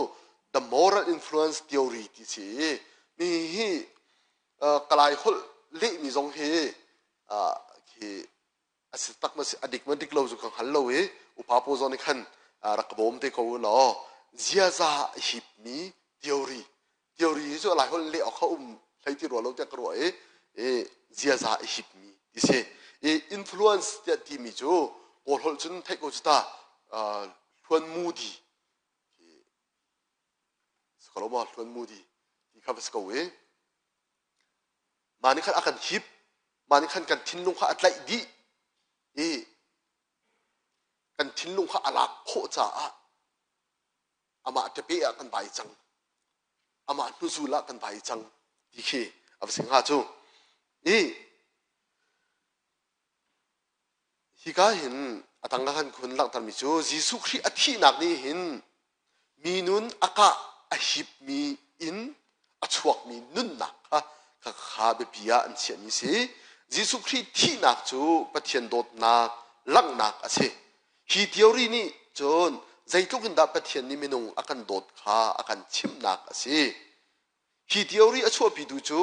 Speaker 1: the moral influence theory ti si i mi hi kalai holh lehmi zong hi khi a si tak ma si a dik ma dik lo cu ka hngal lo i upa pawl zong nih khan rak ka bawm te ko u law ziaza a hipmi theory theory hi cu lai holh leh awk kha um hlei ti rua lo tiah ka ruah i ziaza a hipmi ti si i influence tiah timi cu kawl holh cun theih ko cu ta hluan mudi Sakaloma hluan mudi ti kha va si ko i mah nih khan a kan hip mah nih khan kan thinlung kha a tlaih dih i kan thinlung kha a lak khawh caah amah ṭape ah kan vai cang amah hnuzul ah kan vai cang ti khi a va si hnga cu i Hika hin a tang ah khan khun langhtermi cu Jesuh Khrih a thihnak nih hin mi nun a kah a hipmi in a chuakmi nunnak kha kha biapi ah an chiahmi si. Jesuh Khrih thihnak cu Pathian dawtnak langhnak a si. Hi theory nih cun zeitluk in dah Pathian nih minung a kan dawt kha a kan chimhnak a si. Hi theory a chuahpitu cu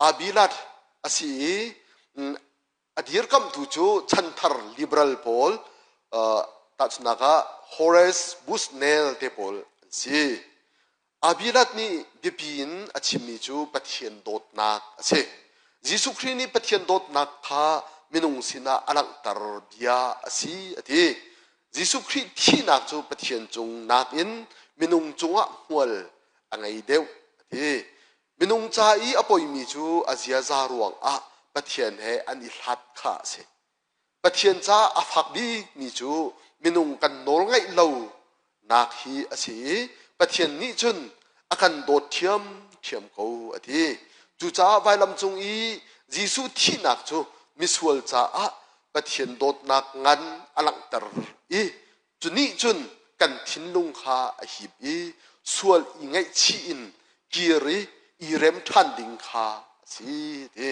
Speaker 1: Abelard a si i a dirkamhtu cu chanthar liberal pawl tahchunhnak ah Horace Bushnell te pawl an si. Abilat nih biapi in a chimmi cu Pathian dawtnak a si. Jesuh Khrih nih Pathian dawtnak kha minung sinah a langhter bia a si a ti. Jesuh Khrih thihnak cu Pathian cung nakin minung cungah hmual a ngei deuh a ti. Minung ca i a poimi cu a ziaza ruangah Pathian he an i hlat kha a si. Pathian caah a fak bikmi cu minung kan nawlngaih lo nak hi a si i Pathian nih cun a kan dawt ṭhiamṭhiam ko a ti. Cucaah vailam cung i Jesuh thihnak cu misual caah Pathian dawtnak ngan a langhter i Cu nih cun kan thinlung kha a hip i sual i ngaihchih in kir i i rem ṭhan ding kha a si ti.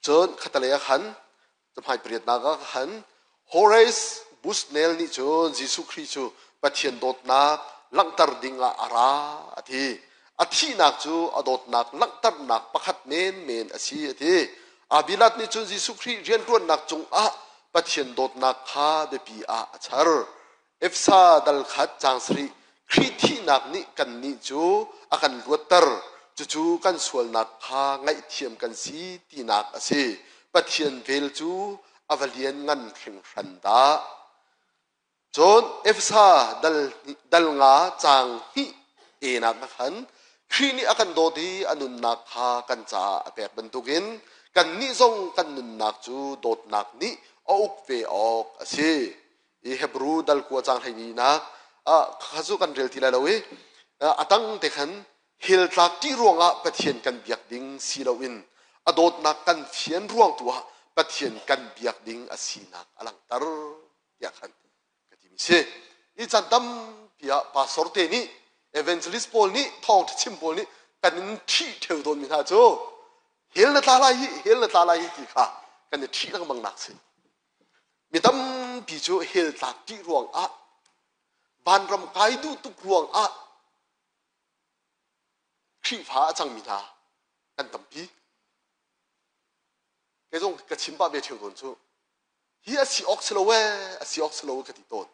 Speaker 1: Cun khatalei ah khan cahmai pariatnak ah khan Horace Bushnell nih cun Jesuh Khrih cu Pathian dawtnak langhter ding ah a ra a ti. A thihnak cu a dawtnak langhternak pakhat menmen a si a ti. Abilat nih cun Jesuh Khrih rianṭuannak cungah Pathian dawtnak kha biapi ah a char. Efsa dal khat caang sarih Khrih thihnak nih kannih cu a kan luatter. Cucu kan sualnak kha ngaihthiam kan si tinak a si. Pathian vel cu a va lianngan hringhran dah. Cun Efesa dal nga caang hnih enak ah khan Khrih nih a kan dawt i a nunnak kha kan caah a pek bantukin kannih zong kan nunnak cu dawtnak nih a uk ve awk a si. I Hebru dal kua caang 12 nak ah kha cu kan rel ti lai lo i. A tang te khan hell tlak ṭih ruangah Pathian kan biak ding si loin a dawtnak kan fian ruang tu ah Pathian kan biak ding a sinak a langhter tiah khan ka timi si. Hi caan tampi ah pastor te nih evangelist pawl nih thawngṭha chim pawl nih kan in ṭhih ṭheu tawnmi hna cu hell na tla lai hi hell na tla lai hi ti kha kan i ṭhih lengmang nak si. Mi tampi cu hell tlak ṭih ruang ah vanram kai duh tuk ruang ah Khrihfa a cangmi hna kan tampi. Kei zong ka chim pah ve ṭheu tawn cu hi a si awk si lo ee a si awk si lo ka ti tawn.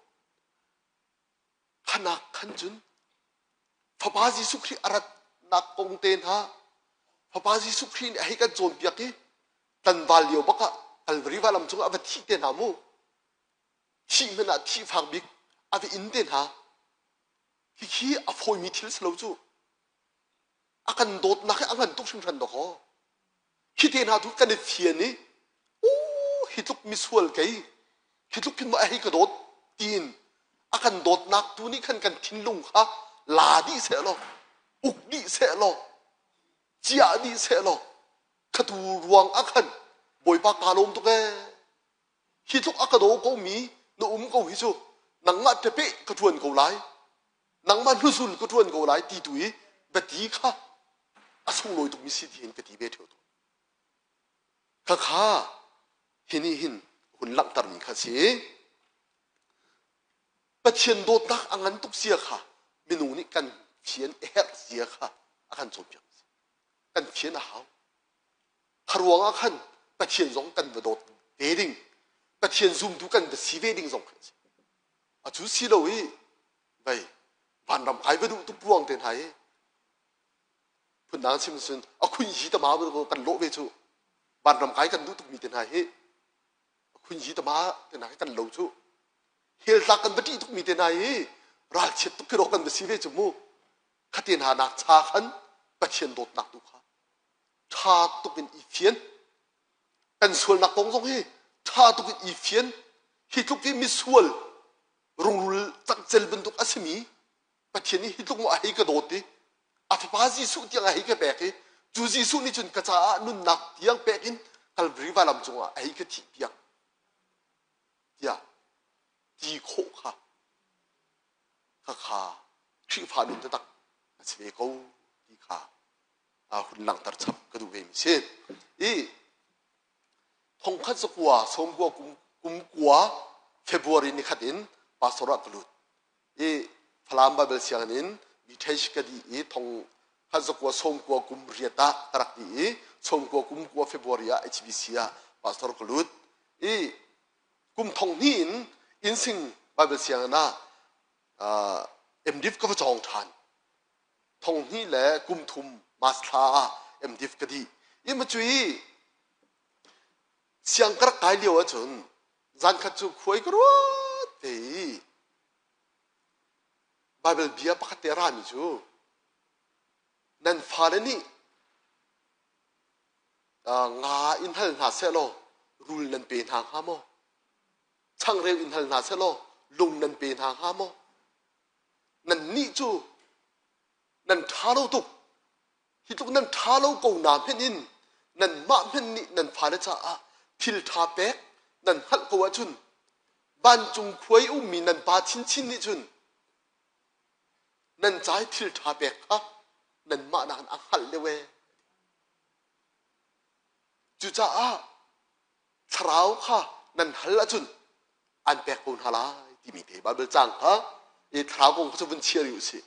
Speaker 1: Khanak khan cun Fapa Jesuh Khrih a ratnak kong te hna Fapa Jesuh Khrih nih a hei kan cawnpiak i tlanval lio bak ah Kalvari vailam cungah a va thih te hna mu. Thih hmanh ah thih fak bik a va in te hna. Hihi a fawimi thil si lo cu. A kan dawtnak hi a ngan tuk hringhran dawkaw. Hi te hna tu kan i fian i u hi tluk misual kei hi tluk khin maw a hei ka dawt tiin a kan dawtnak tu nih khan kan thinlung kha la dih seh law uk dih seh law ciah dih seh law khatu ruang ah khan Bawipa kaa lawm tuk ee hi tluk a ka daw ko mi na um ko hi cu nangmah ṭepeh ka ṭuan ko lai nangmah hnuzul ka ṭuan ko lai ti tu i biati kha a sunglawi tukmi si tiin ka ti ve ṭheo tawn. Khakha hi nih hin hun langhtermi kha si. Pathian dawtnak a ngan tuk zia kha minung nih kan fian a herh zia kha a kan cawnpiak. Kan fian a hau. Kha ruang ah khan Pathian zong kan va dawt ve ding, Pathian zumtu kan va si ve ding zong khan a si. A cu si lo i vei vanram kai va duh tuk ruang te hna i phundang chim cun a khun yi tama kan lawh ve cu vanram kai kan duh tukmi te hna hi a khun yi tama te hna hi kan lo cu hell tlak kan va ṭih tukmi te hna hi ralchiat tuk khi kan va si ve cu mu khate hna nak cha khan Pathian dawtnak tu kha ṭha tuk in i fian kan sualnak kong zong hi ṭha tuk in i fian hi tluk i misual rungrul cangcel bantuk a simi Pathian nih hi tluk maw a hei ka dawt i a fapa Jesuh tiang a hei ka pek i cu Jesuh nih cun ka caah nunnak tiang pek in Kalvari vailam cungah a hei ka thih piak tiah ti khawh kha khakha Khrihfa nun taktak a si ve ko ti kha hun langhter chap ka duh ve mi si. I thongkhat zakua sawmkua kum kum kua February ni khat in pastor ah ka lut. I Falam Bible sianginn in BTH ka dih i thong khat zakua sawmkua kum riat ah ka rak dih i sawmkua kum kua February ah HBC ah pastor ka lut. I kum thong hnih in Innsing Bible sianginn ah uh, MDiv ka va cawng ṭhan. Thong hnih le kum thum March thla ah MDiv ka dih. I ma cui siang ka rak kai lio ahcun zan khat cu khuai ka ruat te i Bible bia pakhat te a rami cu nan fale nih nga in hal hna seh law rul nan pe hna hnga maw? Changreu in hal hna seh law lung nan pe hna hnga maw? Nannih cu nan ṭha lo tuk. Hi tluk nan ṭha lo ko na hmenh in nanmah hmenh nih nan fale caah thil ṭha pek nan hngalh ko ahcun vancung khua i ummi nan pa chinchin nih cun nan ca i thil ṭha pek kha nanmah nakin a hngalh deuh ee. Cucaah thlarau kha nan hal ahcun an pek ko hna lai timi te Baibal caang kha i thlarau kong kha cu vun chia rih u sih.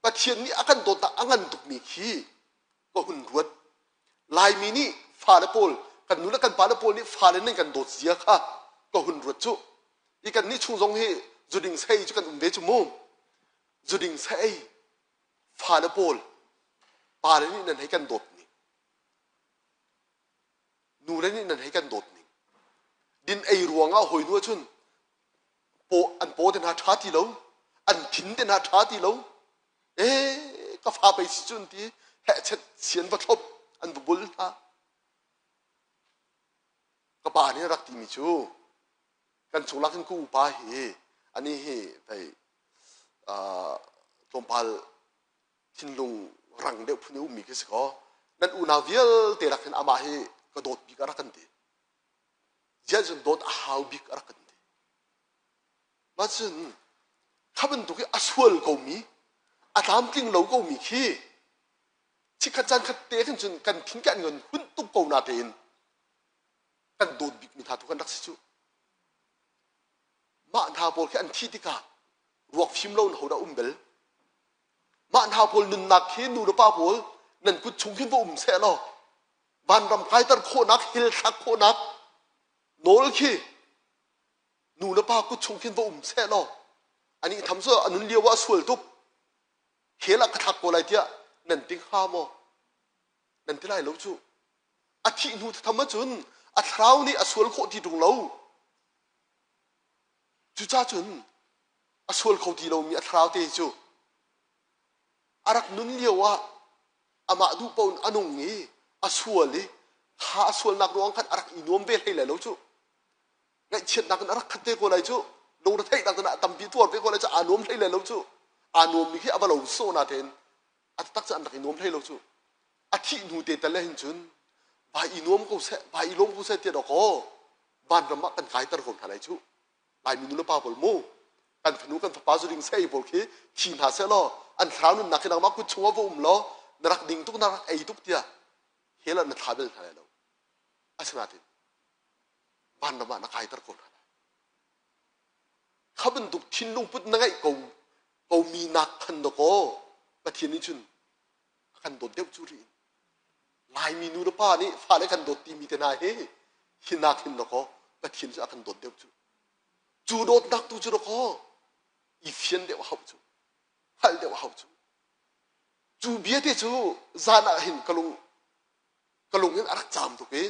Speaker 1: Pathian nih a kan dawtnak a ngan tukmi khi ka hun ruat. Laimi nih fale pawl, kan nu le kan pale pawl nih fale nan kan dawt zia kha ka hun ruat cu. I kan nih chung zong hi zuding sei cu kan um ve cu mu. Zuding sei fale pawl pale nih nan hei kan dawt ning. Nu le nih nan hei kan dawt ning. Din ei ruangah hawi nu ahcun paw an paw te hna ṭha ti lo an thin te hna ṭha ti lo ee ka fa pei si cun ti hehchet sian va thlop an va bul hna ka pa nih rak timi cu kan chunglak in ka upa hi ani hi vei tlawmpal. Thinlung rang deuh phun i ummi khi si kaw nan unau vialte rak hin amah hi ka dawt bik a rak kan ti. Ziah cun dawt a hau bik a rak kan ti. Mah cun kha bantuk i a sual komi, a tlamtling lo komi khi chikkhat caan khat te khin cun kan thin kan ngon hunh tuk ko na tein kan dawt bikmi hna tu kan rak si cu. Mah hna pawl khi an thih tikah ruak fim lo in hodah um bel? Mah hna pawl nunnak khi nu le pa pawl nan kut chung khin va um seh law vanram kaiter khawhnak, hell thlak khawhnak nawl khi nu le pa kut chung khin va um seh law ani tham cu a nun lio ah a sual tuk hell ah ka thlak ko lai tiah nan ti hnga maw? Nan ti lai lo cu. A thih hnu tham ahcun a thlarau nih a sual khawh ti ṭung lo. Cucaah cun a sual kho ti lomi a thlarau te cu a rak nun lio ah amah duh paoh in a nung i a sual i kha a sualnak ruang khan a rak i nuam ve hlei lai lo cu. Ngaihchiatnak in a rak khat te ko lai cu. Lungretheihnak in a tampi tuar ve ko lai cu. Aa nuam hlei lai lo cu. Aa nuammi khi a va lo sawh natein a taktak cu an rak i nuam hlei lo cu. A thih hnu te tal hin cun vai i nuam ko seh, vai i lawm ko seh tiah dawkaw vanram ah kan kaiter ko hna lai cu. Laimi nu le pa pawl mu kan fanu kan fapa zu ding sei pawl khi thi hna seh law an thlarau nunnak khi nangmah kut chungah va um law na rak ding tuk na rak ei tuk tiah hell ah na thla bel hna lai lo. Asinain vanram ah na kaiter ko hna lai. Kha bantuk thinlung put na ngeih ko komi nak khan dawkaw Pathian nih cun a kan dawt deuh cu rih. Laimi nu le pa nih fale kan dawt timi te hna hi hi nak hin dawkaw Pathian cu a kan dawt deuh cu. Cu dawtnak tu cu dawkaw i fian deuh a hauh cu. Hngalh deuh a hauh cu. Cu bia te cu zan ah hin ka lung ka lung in a rak caam tuk i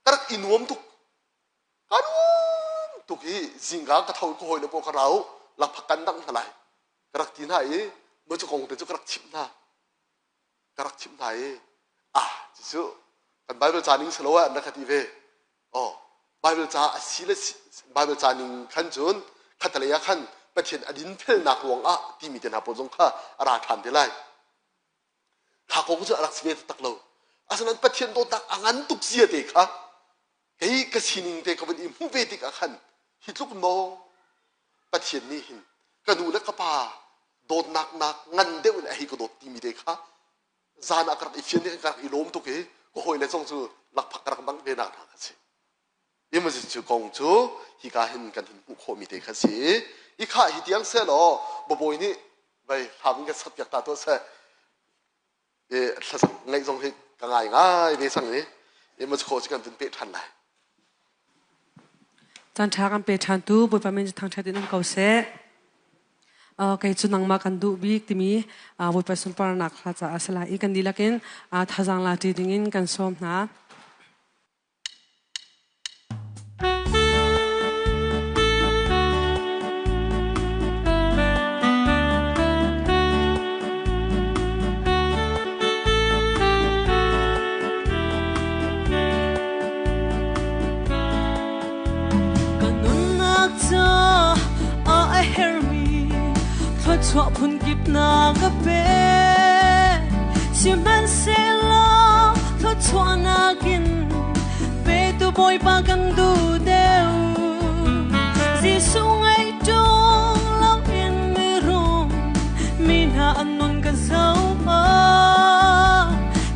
Speaker 1: ka rak i nuam tuk. Ka nuam tuk i zingka ka tho ka hawile pawl ka rau lakphak kan dang hna lai ka rak ti hna i maw cu kong te cu ka rak chimh hna. Ka rak chimh hna i ah cucu kan Bible ca ning si lo ah an rak ka ti ve. Oh Bible ca a si le Bible ca ning khan cun khatalei ah khan Pathian a dinfelnak ruang ah timi te hna pawl zong kha a ra ṭhan te lai. Kha kong cu a rak si ve taktak lo. Asinain Pathian dawtnak a ngan tuk zia te kha kei ka sining te ka vun i hmuh ve tikah khan hi tluk maw Pathian nih hin ka nu le ka pa dawtnak nak ngan deuh in a hei ka dawt timi te kha zan ah ka rak i fian i ka rak i lawm tuk i ka hawile zong cu lakphak ka rak bangh ve nak hna kha si. Imazit cu kong cu hika hin kan hun hmuh khawhmi te kha si i khah hi tiang seh law babawi nih vei hlam in kan sakpiak ta tuah seh. I thlasak ngaih zong hi ka ngai ngai ve cang i imaz khawh cu kan vun peh ṭhan lai.
Speaker 2: Caan ṭha kan pe ṭhan tu Bawipa min cu thangṭhat in um ko seh. Kei cu nangmah kan duh bik timi Bawipa sunparnak hla caah a si lai i kan dihlak in thazaang la ṭi dingin kan sawm hna.
Speaker 3: Ka nunnak ca a herhmi thluachuah phunkip na ka pek. Sihmanhsehlaw thluachuahnak in petu Bawipa kan duh deuh. Jesuh ngaih ṭung loin mirum mi hna an nun ka zoh.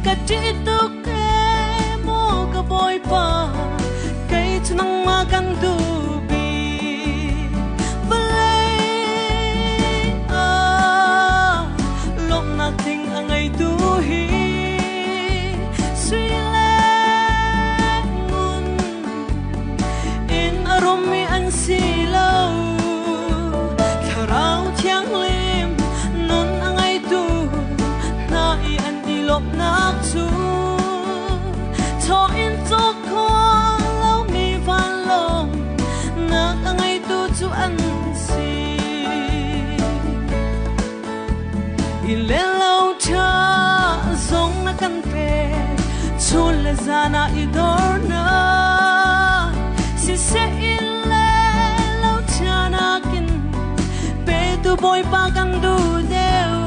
Speaker 3: Ka ṭih tuk ee maw ka Bawipa, kei cu nangmah kan duh bik. Vawlei ah lawmhnak tling a ngeitu hi sui le ngun in a rummi an si lo. Thlarau Thianghlim nun a ngeitu hna i an i lawmhnak cu chaw in cawk khawh lomi vanlawng nak a ngeitu cu an si. I le lo ṭha zong na kan pek, chun le zan ah i dornak siseh in le lo ṭha nakin petu Bawipa kan duh deuh.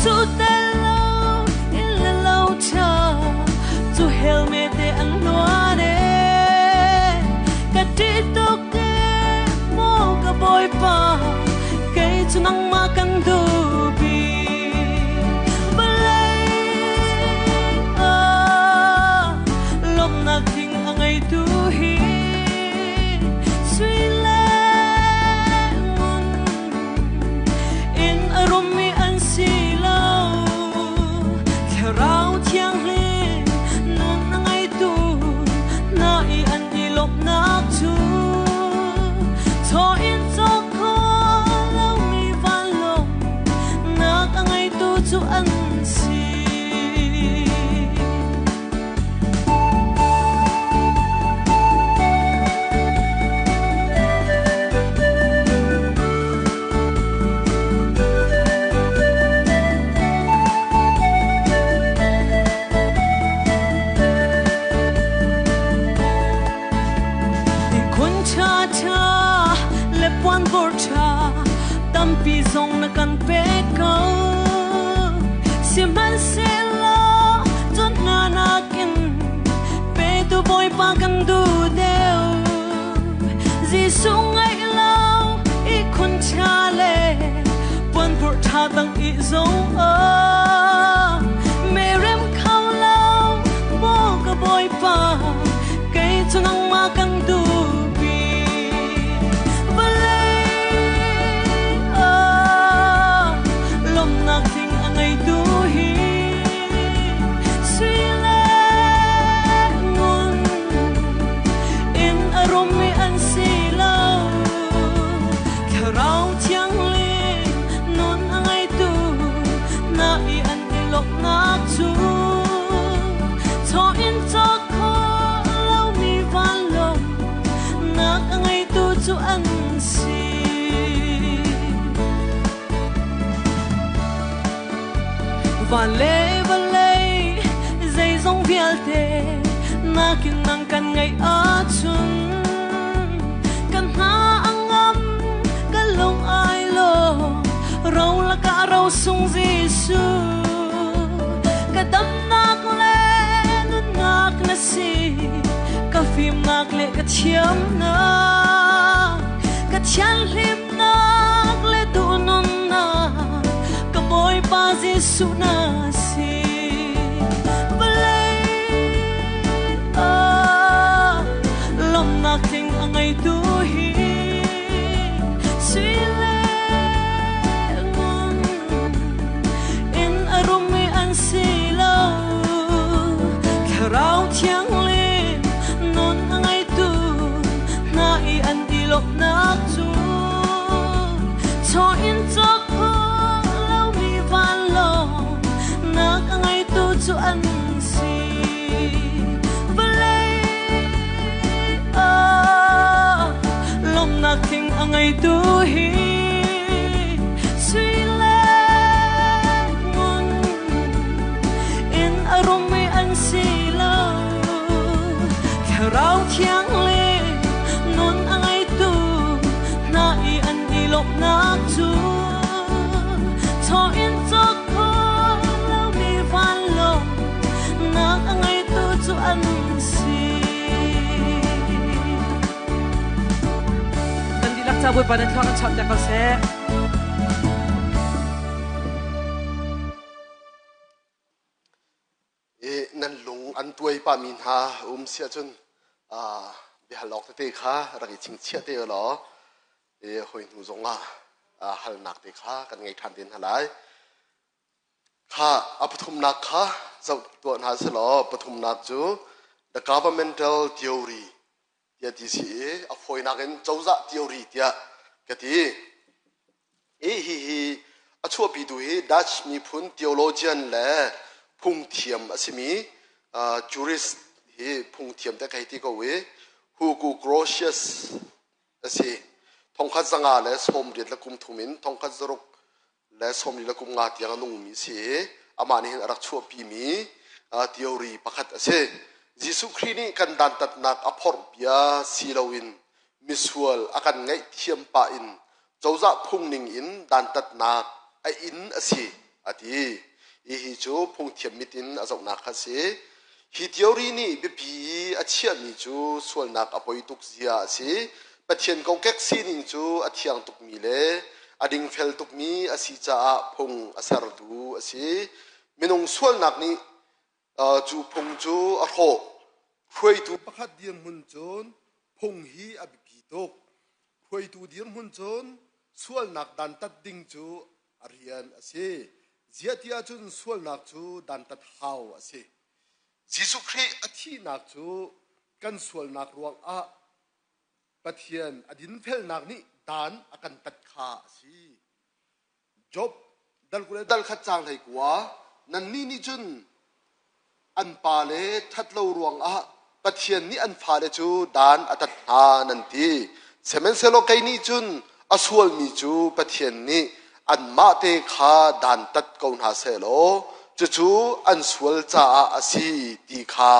Speaker 3: Jesuh tel lo in le lo ṭha cu hell me te an luan e. Ka ṭih tuk e maw ka Bawipa, kei cu nangmah kan duh bik. Vawlei ah lawmhnak ding a ngeitu hi sui le ngun in a rummi an si lo. Thlarau Thianghlim nun a ngeitu hna i an i lawmhnak cu chaw in cawk khawh lomi vanlawng nak a ngeitu cu an si. Kun ṭha ṭha le puanbor ṭha tampi zong na kan pek ko. Sihmanhsehlaw cun hna nakin petu Bawipa kan duh deuh. Jesuh ngaih lo ihkhun ṭha le puanbor ṭha tang i zong ah merem kho lo maw ka Bawipa, kei cu nangmah kan duhpi. Vawlei ah lawmhnak tling a ngeitu hi sui le ngun in a rummi an si lo. Thlarau Thianghlim nun a ngeitu na i an i lawmhnak cu chaw in cawk khawh lomi vanlawng nak a ngeitu cu an si. Van le vawlei zeizong vialte nakin nang kan ngaih ahcun kan hna a ngam, kan lung ai lawm, ro lakah ro sung Jesuh. Ka damnak le nunnak na si, ka fimnak le ka thiamnak, ka thianhlimnak le duhnunnak, ka Bawipa Jesuh na si. Vawlei ah lawmhnak tling a ngeitu hi sui le ngun in a rummi an si lo. Thlarau Thianghlim nun a ngeitu hna i an i lawmhnak cu chaw in cawk khawh lomi vanlawng nak a ngeitu cu an si. Vawlei ah lawmhnak tling a ngeitu hi sui le ngun in a rummi an si lo. Thlarau Thianghlim nun a ngeitu hna i an i lawmhnak cu chaw in cawk khawh lomi vanlawng nak a ngeitu cu an si.
Speaker 2: Kan dihlak ca Bawipa na thluak in chuah piak ko seh.
Speaker 1: I nan lung an tuai pahmi hna um si ahcun biahal awk tete kha rak i chingchiah te law i hawi hnu zongah halnak te kha kan ngei ṭhan te hna lai. Kha a pathumnak kha zoh tuah hna selaw pathumnak cu the governmental theory tiah ti si i a fawinak in cozah theory tiah ka ti. Hi hihi a chuahpitu hi Dutch miphun theologian le phungthiam a simi jurist hi phungthiam te ka hei ti ko i Hugo Grotius a si. 1583 in 1615 tiang a nungmi a si i amah nih hin a rak chuahpimi theory pakhat a si. Jesuh Khrih nih kan dantatnak a phorh bia si loin misual a kan ngaihthiam pah in cozah phung ning in dantatnak a in a si a. a ti. Hihi cu phungthiam mit in a zohnak kha a si. Hi theory nih biapi i a chiahmi cu sualnak a poi tuk zia a si. Pathian kokek sining cu a thiang tukmi le a dingfel tukmi a si caah phung a sertu a si. Minung sualnak nih cu phung cu a hrawh. Hruaitu pakhat dirhmun cun phung hi a biapi tuk. Hruaitu dirhmun cun sualnak dantat ding cu a rian a si. Ziah ti ahcun sualnak cu dantat hau a si. Jesuh Khrih a thihnak cu kan sualnak ruangah Pathian a dinfelnak nih dan a kan tat kha a si. Job dal 20 le dal khat caang 19, nannih nih cun an pale ṭhatlo ruangah Pathian nih an fale cu dan a tat hna nan ti. Sihmanhsehlaw kei nih cun a sualmi cu Pathian nih anmah te kha dan tat ko hna sehlaw cucu an sual caah a si ti kha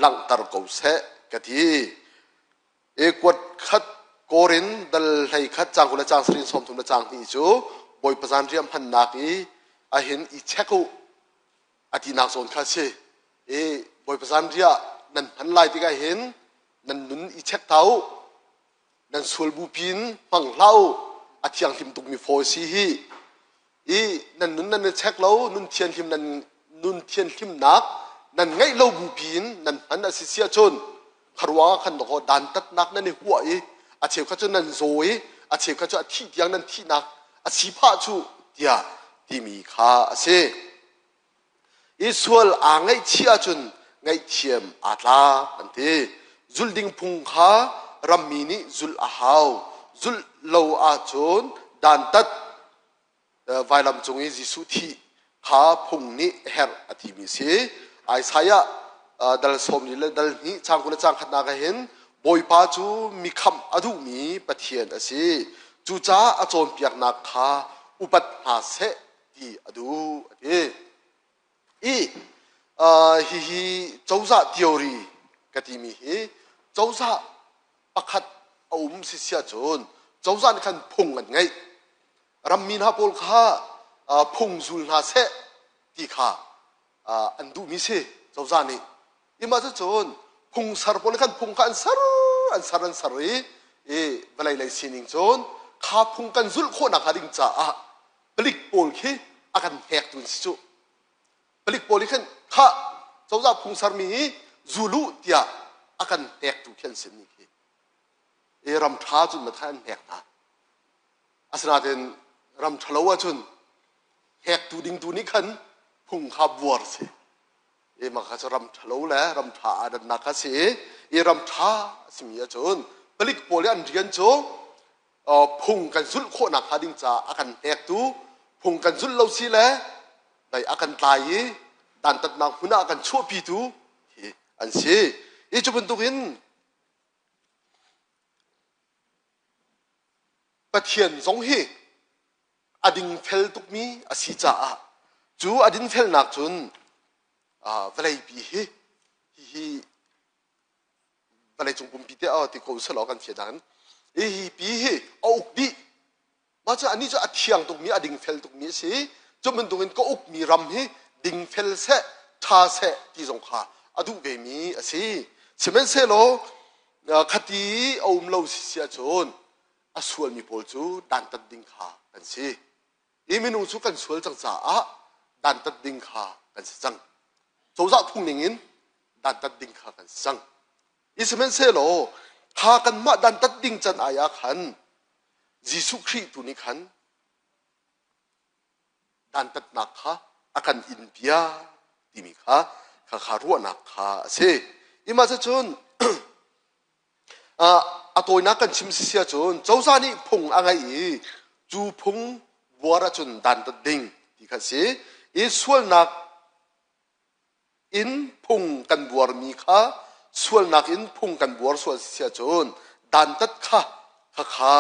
Speaker 1: langhter ko seh ka ti. I kuat khat Korin dal 11 caang 20 le caang 30 le caang 2 cu Bawipa zanriah hmannak i ahin i check u a tinak zawn kha a si. I Bawipa zanriah nan hman lai tikah hin nan nun i check ta u. Nan sual bupi in hmang hlah u. A thianghlim tukmi fawi si hi. I nan nun nan i check lo, nun thianhlim nan nun thianhlimnak nan ngeih lo bupi in nan hman a si si ahcun kharuang ah khan dawkaw dantatnak nan i huah i a cheukhat cu nan zaw i a cheukhat cu a thih tiang nan thihnak a si phah cu tiah timi kha a si. I sual aa ngaihchih ahcun ngaihthiam aa tlak an ti. Zulh ding phung kha rammi nih zulh a hau. Zulh lo ahcun dantat vailam cung i Jesuh thih kha phung nih a herh a timi si. Isaiah dal 40 le dal 2 caang 20 le caang khatnak ah hin Bawipa cu mi khamh a duhmi Pathian a si. Cucaah a cawnpiaknak kha upat hna seh ti a duh a ti. I hihi cozah theory ka timi hi cozah pakhat a um si sia cun cozah nih khan phung an ngeih. Rammi hna pawl kha phung zul hna seh ti kha an duhmi si cozah nih. Imah cucun phung ser pawl nih khan phung kha an ser an ser an ser i i vawlei lei sining cun kha phung kan zulh khawhnak hnga ding caah palik pawl khi a kan hnektu an si cu. Palik pawl nih khan khah cozah phung sermi hi zul u tiah a kan hnektu khi an si ni khi. I ram ṭha cun na kha an hnek hna. Asinain ram ṭhalo ahcun hnektu dingtu nih khan phung kha buar si. I mah kha cu ram ṭhalo le ram ṭha aa dannak kha si i i ram ṭha a simi ahcun palik pawl i an rian cu phung kan zulh khawhnak hnga ding caah a kan hnektu phung kan zulh lo si le dai a kan tlai i dantatnak hmun ah a kan chuahpitu hi an si. I cu bantukin Pathian zong hi a dingfel tukmi a si caah cu a dinfelnak cun vawleipi hi hihi vawleicung pumpi te ti ko selaw kan fian nain hi pi hi a uk dih. Mah cu anih cu a thiang tukmi a dingfel tukmi a si. Cu bantukin ka ukmi ram hi dingfel seh ṭha seh ti zong kha a duh vemi a si. Sihmanhsehlaw khati a um lo si si ahcun a sualmi pawl cu dantat ding kha kan si. Hi minung cu kan sual cang caah dantat ding kha kan si cang. Cozah phung ning in dantat ding kha kan si cang. I sihmanhsehlaw kha kanmah dantat ding can ai ah khan Jesuh Khrih tu nih khan dantatnak kha a kan in piak timi kha kha kha ruahnak kha a si. Ima cun a tawinak kan chim si ahcun cozah nih phung a ngeih i cu phung buar ahcun dantat ding ti kha a si. I sualnak in phung kan buarmi kha sualnak in phung kan buar sual si ahcun dantat kha khakha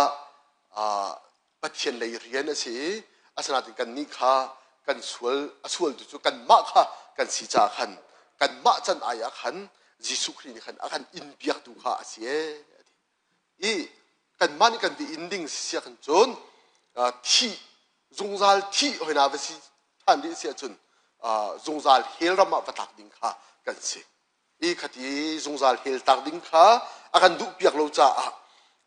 Speaker 1: Pathian lei rian a si i asinain kannih kha kan sual a sualtu cu kanmah kha kan si caah khan kanmah can ai ah khan Jesuh Khrih nih khan a kan inn piaktu kha a si ee a ti. I kanmah nih kan ti inn ding si sia khan cun thih zungzal thih hoi na va si. ṭhan rih si ahcun zungzal hell ram ah va tlak ding kha kan si. I khati zungzal hell tlak ding kha a kan duh piak lo caah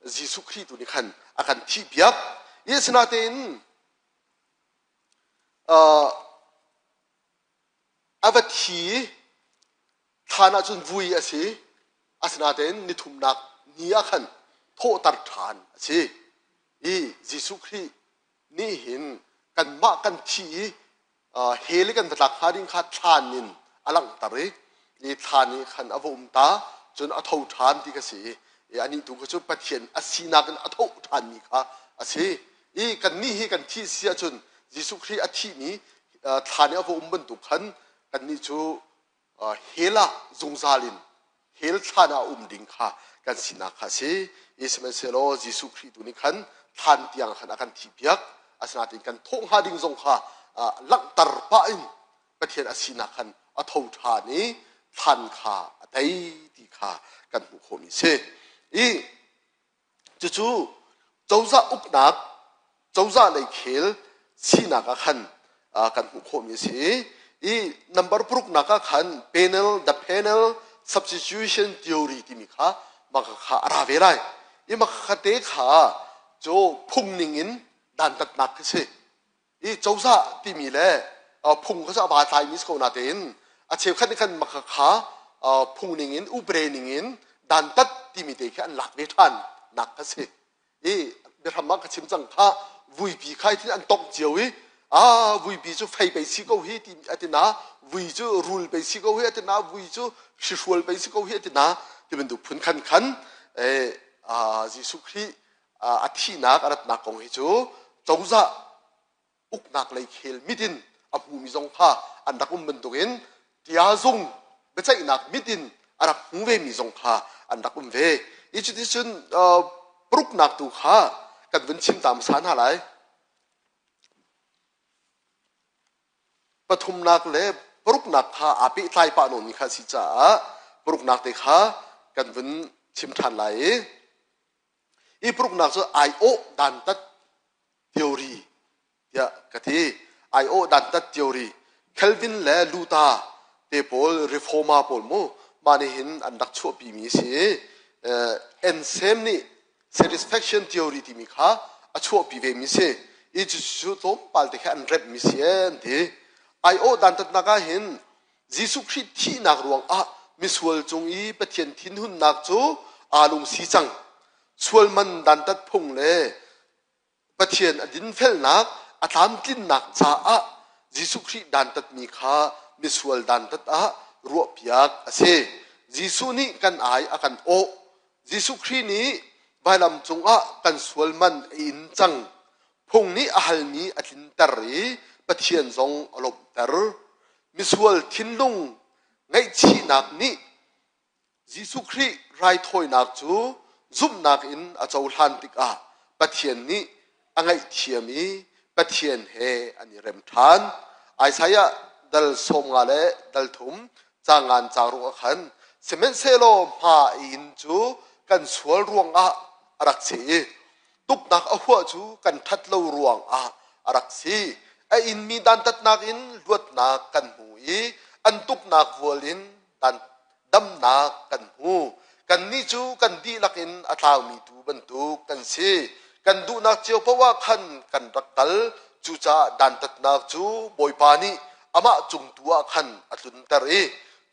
Speaker 1: Jesuh Khrih tu nih khan a kan thih piak. I asinain a va thi thlan ahcun vui a si. Asinain nithumnak ni ah khan thawhter ṭhan a si. I Jesuh Khrih nih hin kanmah kan thi i hell i kan va tlak hnga ding kha thlan in a langhter i i thlan i khan a va um ta cun a tho ṭhan ti ka si i anih tu kha cu Pathian a sinak in a tho ṭhanmi kha a si i kannih hi kan thih si ahcun Jesuh Khrih a thihmi thlan i a va um bantuk khan kannih cu hell ah zungzal in hell thlan ah um ding kha kan sinak kha a si. I sihmanhsehlaw Jesuh Khrih tu nih khan thlan tiang khan a kan thihpiak. Asinain kan thawh hnga ding zong kha langhter pah in Pathian a sinak khan a tho ṭhan i thlan kha a tei ti kha kan hmuh khawhmi a si. I Cucu cozah uknak, cozah lei khel sinak ah khan kan hmuh khawhmi a si. I number paruknak ah khan panel, the panel substitution theory timi kha mah kha a ra ve lai. I mah kha te kha cu phung ning in dantatnak khi si. I cozah timi le phung kha cu a vaa tlaimi si ko natein a cheukhat nih khan maka kha phung ning in upre ning in dantat timi te khi an lak ve ṭhan nak kha si. I biahram ah ka chim cang kha vuipi kha thin an tongh cio i a vuipi cu fei pei si ko hi ti atina vui cu rul pei si ko hi atina vui cu hrihrual pei si ko hi atina ti bantuk phun khan khan Jesuh Khrih a thihnak a ratnak kong hi cu cozah uknak lei khel mit in a hmumi zong kha an rak um bantukin tiazung biaceihnak mit in a rak hmu vemi zong kha an rak um ve. I cuticun paruknak tu kha kan vun chim ta hmasa hna lai. Pathumnak le paruknak kha aa pehtlai pah nawnmi kha a si caah paruknak te kha kan vun chim ṭhan lai i I paruknak cu aiawh dantat theory tiah ka ti. Aiawh dantat theory. Calvin le Luther te pawl reformer pawl mu mah nih hin an rak chuahpimi a si i Anselm nih satisfaction theory timi kha a chuahpi vemi a si. I cucu tlawmpal te kha an remhmi si an ti. Aiawh dantatnak ah hin Jesuh Khrih thihnak ruangah misual cung i Pathian thinhunnak cu aa lungsi cang. Sual man dantat phung le Pathian a dinfelnak a tlamtlinnak caah Jesuh Khrih dantatmi kha misual dantat ah ruahpiak a si. Jesuh nih kan ai a kan awh. Jesuh Khrih nih vailam cungah kan sual man a in cang. Phung nih a halmi a tlinter i Pathian zong a lawmhter. Misual thinlung ngaihchihnak nih Jesuh Khrih raithawinak cu zumhnak in a cohlan tikah Pathian nih a ngaihthiam i Pathian he an i rem ṭhan. Isaiah dal 50 le dal thum cangan caang ah khan sihmanhsehlaw hma inn cu kan sual ruangah a rak si i tuknak a huah cu kan ṭhat lo ruangah a rak si. A inmi dantatnak in luatnak kan hmu i an tuknak vual in dan damnak kan hmu. Kannih cu kan dihlak in a tlaumi tuu bantuk kan si. Kan duhnak cio paoh ah khan kan rak kal. Cucaah dantatnak cu Bawipa nih amah cung tu ah khan a tlunter i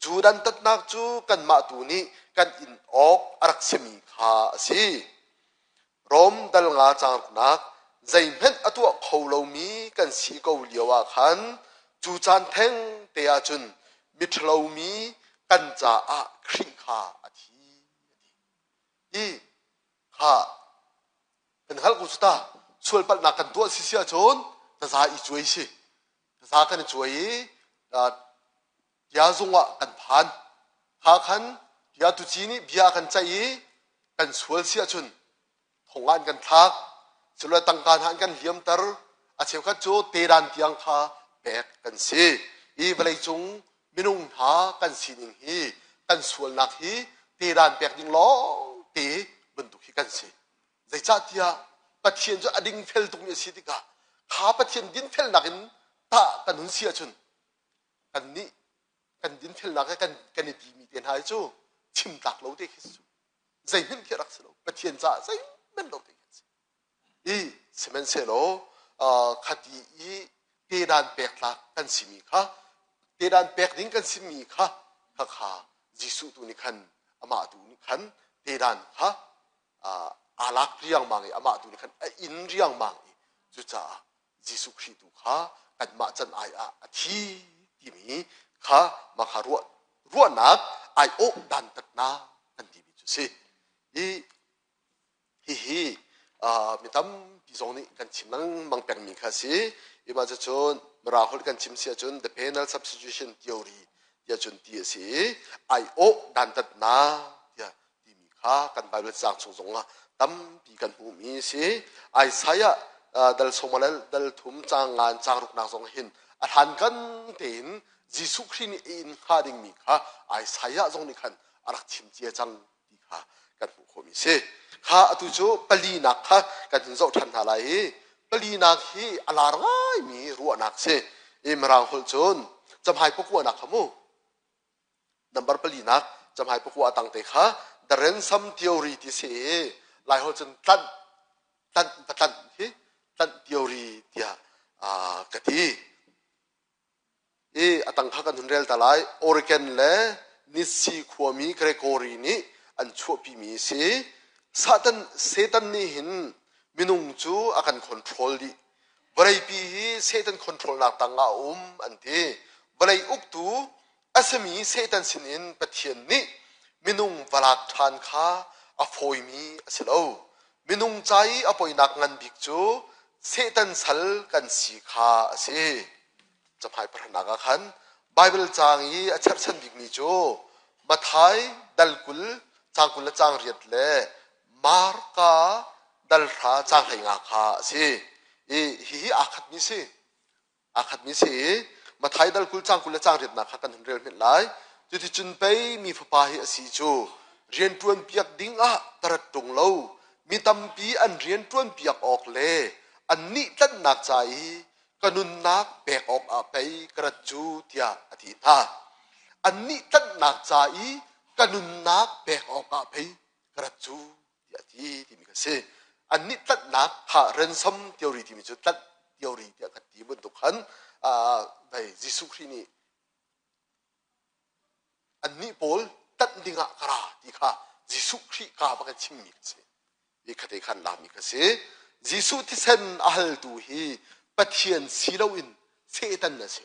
Speaker 1: cu dantatnak cu kanmah tu nih kan in awk a rak simi kha a si. Rom dal nga caangnak zeihmanh a tuah kho lomi kan si ko lio ah khan cu caan theng te ah cun miṭhalomi kan caah Khrih kha a thi a ti. Hi kha kan hngalh ko cu ta sualpalhnak kan tuah si si ahcun taza i cuai si taza kan i cuai i bia zung ah kan phan kha khan bia tuci nih bia kan ceih i kan sual si ahcun thong ah an kan thlak silo tangka hna an kan liamter a cheukhat cu tedan tiang kha pek kan si i vawleicung minung hna kan sining hi kan sualnak hi tedan pek ding lawng te bantuk hi kan si zeicahtiah Pathian cu a dingfel tukmi a si tikah kha Pathian dinfelnak in. Tah kan hun si ahcun kannih kan dinfelnak he kan kan i timi te hna hi cu chim tlak lo te khi si. Zeihmanh khi rak si lo. Pathian caah zeihmanh lo te khi si. I sihmanhsehlaw khati i tedan pek tlak kan simi kha tedan pek ding kan simi kha khakha Jesuh tu nih khan amah tu nih khan tedan kha aa lak riangmang i amah tu nih khan a in riangmang i cucaah Jesuh Khrih tu kha kanmah can ai ah a thi timi kha mah kha ruah ruahnak ai awh dantatnak kan timi cu si. I hihi mi tampi zong nih kan chim lengmang pengmi kha si. I mah cucun Mirang holh kan chim si ahcun the penal substitution theory tiah cun ti a si i ai awh dantatnak tiah timi kha kan Bible caang chung zongah tampi kan hmuhmi a si. Isaiah dal sawmal dal thum caang ngan caang ruknak zong hin a hlankan tein Jesuh Khrih nih a inn hnga dingmi kha Isaiah zong nih khan a rak chim cia cang ti kha kan hmuh khawhmi a si. Kha atu cu palinak kha kan hun zoh ṭhan hna lai i palinak hi a lar ngaimi ruahnak si. I Mirang holh cun camhai pakuanak kha mu Number palinak camhai pakua a tang te kha the ransom theory ti si i Laiholh cun tlanh tlanh va tlanh hi tlanh theory tiah ka ti. I a tang kha kan hun rel ta lai. Oregon le Nitsi khuami Gregory nih an chuahpimi a si. Satan, Satan nih hin minung cu a kan control dih. Vawleipi hi Satan control nak tang ah a um an ti. Vawlei uktu a simi Satan sinin Pathian nih minung va lak ṭhan kha a fawimi a si lo. Minung ca i a poinak ngan bik cu Satan sal kan si kha a si. Cahmai pahranak ah khan Baibal caang i a cherhchan bikmi cu Matthai dal 20 caang 20 le caang riat le Marka dal hra caang 15 kha a si. I hihi aa khatmi si. Aa khatmi si i Matthai dal 20 caang 20 le caang riatnak kha kan hun rel hmet lai. Cuticun pei mi fapa hi a si cu rianṭuan piak ding ah ka rat ṭung lo. Mi tampi an rianṭuan piak awk le annih tlanhnak ca i ka nunnak pek awk ah pei ka rat cu tiah a ti hna. Annih tlanhnak ca i ka nunnak pek awk ah pei ka rat cu tiah a ti timi kha si. Annih tlanhnak kha ransom theory timi cu tlanh theory tiah kan ti bantuk khan hei Jesuh Khrih nih annih pawl tlanh dingah ka ra ti kha Jesuh Khrih ka va kan chimmi kha si. Hi khate khan lami kha si. Jesuh thisen a haltu hi Pathian si loin Satan a si.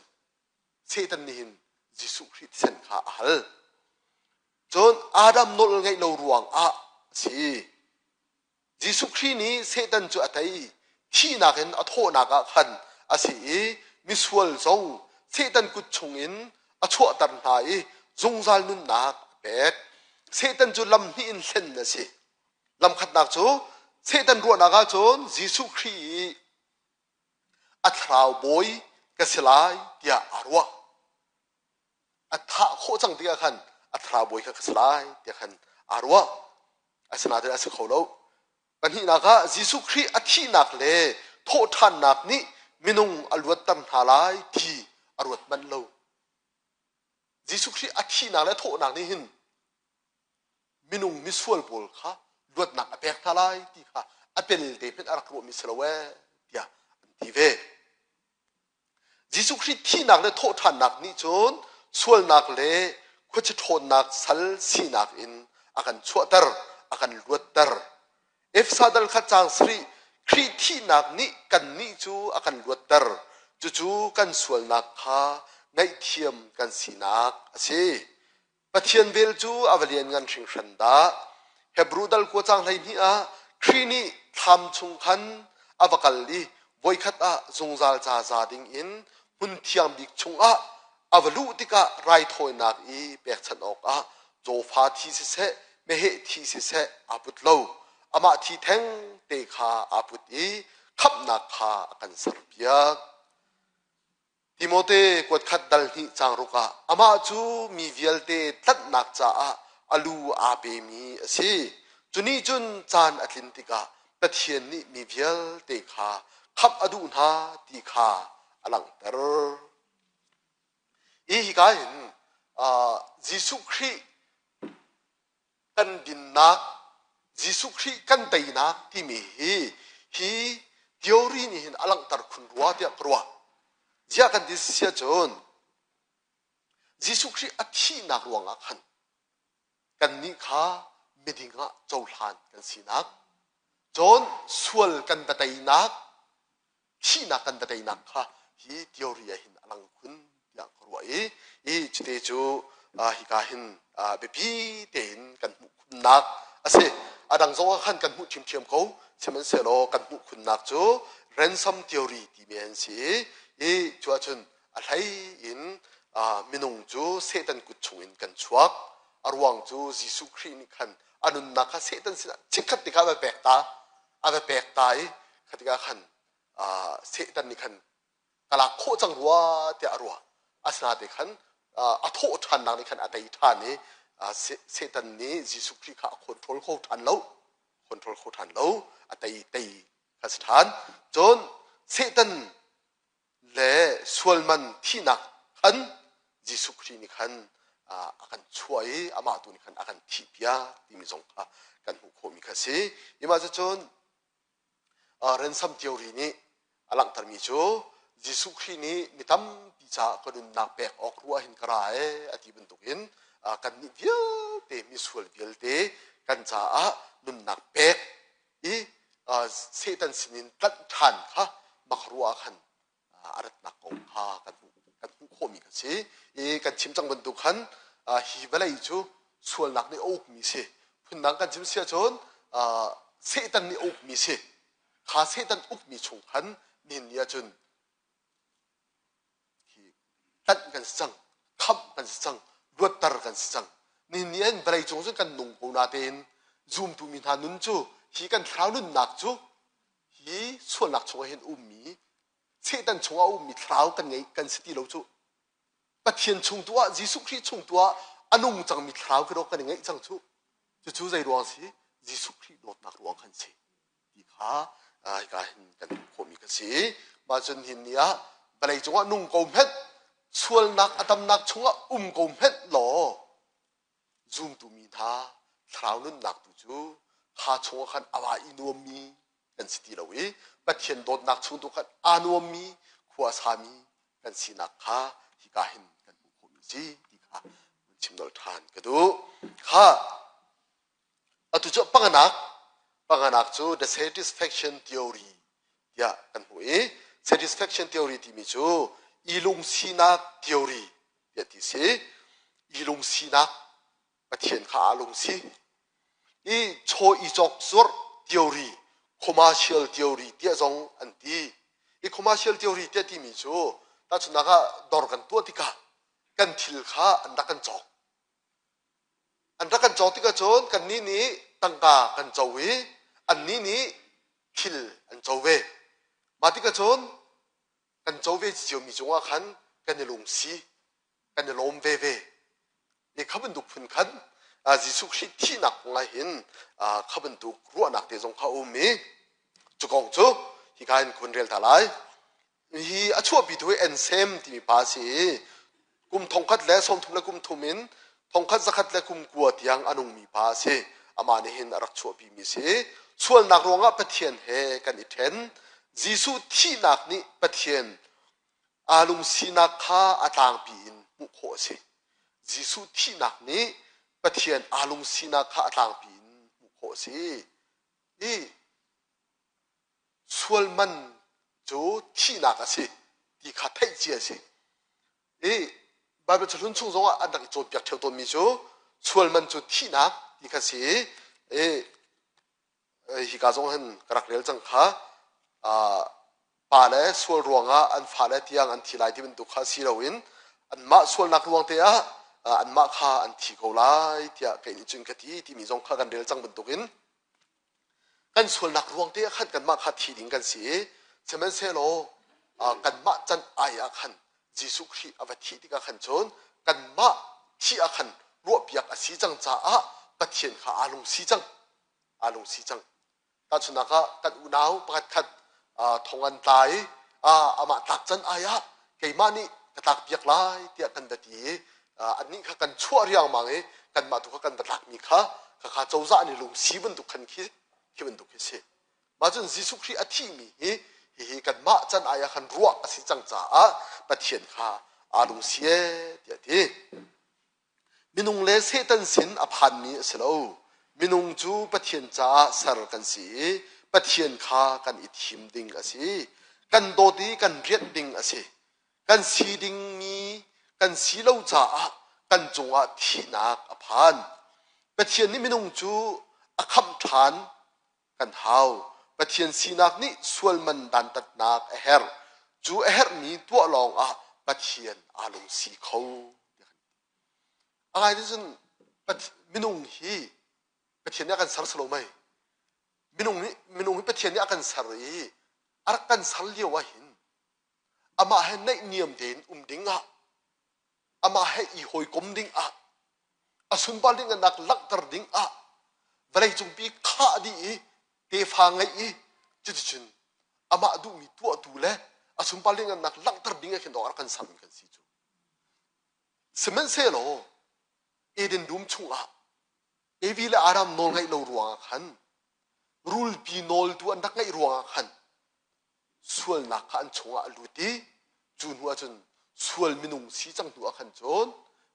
Speaker 1: Satan nih hin Jesuh Khrih thisen kha a hal. Cun Adam nawl ngeih lo ruang ah a si. Jesuh Khrih nih Satan cu a tei. Thihnak in a thawhnak ah khan a si i misual zong Satan kut chungin a chuahter hna i zungzal nunnak a pek. Satan cu lam hnih in hlen a si. Lamkhatnak cu Satan ruahnak ahcun Jesuh Khrih i a thlarau bawi ka si lai tiah aa ruah. A thah khawh cang tikah khan a thlarau bawi kha ka si lai tiah khan aa ruah. Asinain a si kho lo. Pahnihnak ah Jesuh Khrih a thihnak le thawhṭhannak nih minung a luatter hna lai ti a ruat manh lo. Jesuh Khrih a thihnak le thawhnak nih hin minung misual pawl kha luatnak a pek hna lai ti kha a pelte hmanh a rak ruahmi si lo ee tiah an ti ve. Jesuh Khrih thihnak le thawhṭhannak nih cun sualnak le khuachia ṭhawnnak sal sinak in a kan chuahter, a kan luatter. Efesa dal kha caang sarih Khrih thihnak nih kannih cu a kan luatter. Cucu kan sualnak kha ngaihthiam kan sinak a si. Pathian vel cu a va lianngan hringhran dah! Hebru dal kua caang 12 ah Khrih nih thlam chung khan a va kal i voikhat ah zungzal ca za ding in hmun thiang bik chungah a va luh tikah raithawinak i pekchanh awkah cawfa thi siseh, meheh thi siseh aa put lo. Amah thi theng te kha aa put i khamhnak kha a kan serpiak. Timote kuatkhat dal hnih caang ruk ah amah cu mi vialte tlanhnak caah a lu aa pemi a si. Cu nih cun caan a tlin tikah Pathian nih mi vialte kha khamh a duh hna ti kha a langhter. Hi hika hin Jesuh Khrih kan dinnak, Jesuh Khrih kan teinak timi hi hi theory nih hin a langhter khun rua tiah ka ruah. Ziah kan ti si ahcun Jesuh Khrih a thihnak ruangah khan kannih kha miding ah cohlan kan sinak, cun sual kan va teinak, thihnak kan va teinak kha hi theory ah hin a lang khun tiah ka ruah i i cute cu hika hin biapi tein kan hmuh khunnak a si. A dang zong ah khan kan hmuh ṭhiamṭhiam ko, sihmanhsehlaw kan hmuh khunnak cu ransom theory timi an si i cu ahcun a hlei in minung cu Satan kut chungin kan chuak. A ruang cu Jesuh Khrih nih khan a nunnak kha Satan sinah chikkhat te kha a va pek ta, a va pek ta i kha tikah khan Satan nih khan ka lak khawh cang rua tiah a ruah. Asinain khan a thawh ṭhannak nih khan a tei ṭhan i Satan nih Jesuh Khrih kha a control kho ṭhan lo, control kho ṭhan lo, a tei tei kha si ṭhan. Cun Satan le sualman thihnak khan Jesuh Khrih nih khan a kan chuah i amah tu nih khan a kan thihpiak timi zong kha kan hmuh khawhmi kha si. Imah cucun ransom theory nih a langhtermi cu Jesuh Khrih nih mi tampi caah ka nunnak pek awk ruah hin ka ra ee a ti bantukin kannih vialte misual vialte kan caah nunnak pek i Satan sinin tlanh ṭhan kha mak ruah ah khan a ratnak kong kha kan hmuh kan hmuh khawhmi kha si. I kan chim cang bantuk khan hi vawlei cu sualnak nih a ukmi si. Phundang kan chim si ahcun Satan nih a ukmi si. Kha Satan ukmi chung khan nihin ni ahcun hi tlanh kan si cang, khamh kan si cang, luatter kan si cang. Nihin ni an vawlei cung cun kan nung ko natein zumtu mi hna nun cu hi kan thlarau nunnak cu hi sualnak chungah hin ummi Satan chungah a ummi thlarau kan ngei kan si ti lo cu. Pathian chung tu ah Jesuh Khrih chung tu ah a nung cangmi thlarau khi dawh kan i ngeih cang cu. Cucu zei ruang si? Jesuh Khrih dawtnak ruang khan si. Ti kha hika hin kan hmuh khawhmi kan si. Mah cun hin ni ah vawlei cungah nung ko hmenh, sualnak a tamnak chungah um ko hmenh law zumtu mi hna thlarau nunnak tu cu kha chungah khan a va i nuammi kan si ti lo i Pathian dawtnak chung tu khan aa nuammi khua sami kan sinak kha hika hin kan hmuh khawhmi si ti kha chim nolh ṭhan ka duh. Kha atu cu panganak panganak cu the satisfaction theory tiah kan hmuh i satisfaction theory timi cu i lungsinak theory tiah ti si. I lungsinak Pathian kha aa lungsi. I chaw i cawk zuarh theory, commercial theory tiah zong an ti. I commercial theory tiah timi cu tahchunhnak ah dawr kan tuah tikah kan thil kha an rak kan cawk. An rak kan cawk tikah cun kannih nih tangka kan co i annih nih thil an co ve. Mah tikah cun kan co ve ciomi cungah khan kan i lungsi, kan i lawm veve. I kha bantuk phun khan Jesuh Khrih thihnak kong ah hin kha bantuk ruahnak te zong kha a um i cu kong cu hika hin kun rel ta lai. Hi a chuahpitu hi Ensem timi pa a si i kum 1030 le kum thum in 1119 tiang a nungmi pa a si. Amah nih hin a rak chuahpimi a si. Sualnak ruangah Pathian he kan i ṭhen. Jesuh thihnak nih Pathian aa lungsinak kha a tlangpi in hmuh khawh a si. Jesuh thihnak nih Pathian aa lungsinak kha a tlangpi in hmuh khawh a si. I sual man cu thihnak a si ti kha theih cia a si. I Baibal cahlun chung zongah an rak i cawnpiak ṭheo tawnmi cu sual man cu thihnak ti kha si i hika zong hin ka rak rel cang kha pa le sual ruangah an fale tiang an thi lai ti bantuk kha si loin anmah sualnak ruang te ah anmah kha an thi ko lai tiah kei nih cun ka ti timi zong kha kan rel cang bantukin kan sualnak ruang te ah khan kanmah kha thi ding kan si i sihmanhsehlaw kanmah can ai ah khan Jesuh Khrih a va thih tikah khan cun kanmah thih ah khan ruahpiak a si cang caah Pathian kha aa lungsi cang aa lungsi cang tahchunhnak ah kan unau pakhat khat thong an tla i Amah tlak can ai ah keimah nih ka tlak piak lai tiah kan va ti i annih kha kan chuah riangmang i kanmah tu kha kan va tlakmi kha khakha cozah nih lungsi bantuk khan khi khi bantuk khi si. Mah cun Jesuh Khrih a thihmi hi hihi kanmah can ai ah khan ruah a si cang caah Pathian kha aa lungsi ee tiah a ti. Minung le Satan sin a phanmi a si lo. Minung cu Pathian caah ser kan si i Pathian kha kan i thim ding a si. Kan dawt i kan rianh ding a si. Kan si dingmi kan si lo caah kan cungah thihnak a phan. Pathian nih minung cu a khamh ṭhan kan hau. Pathian sinak nih sual man dantatnak a herh. Cu a herhmi tuah lawngah Pathian aa lungsi kho. A ngai cun minung hi Pathian nih a kan ser si lo mei? Minung nih minung hi Pathian nih a kan ser i a rak kan ser lio ah hin amah he naihniam tein um ding ah amah he i hawikom ding ah a sunpar ding nak langhter ding ah vawleicungpi khah dih i tefa ngeih i cuticun amah duhmi tuahtu le a sunpar ding nak langhter ding ah khin dawh kan sermi kan si cu. Sihmanhsehlaw Eden dum chungah Evi le Adam nawl ngaih lo ruangah khan rulpi nawltu an rak ngaih ruangah khan sualnak kha an chungah a lut i cu hnu ahcun sual minung si cang hnu ah khan cun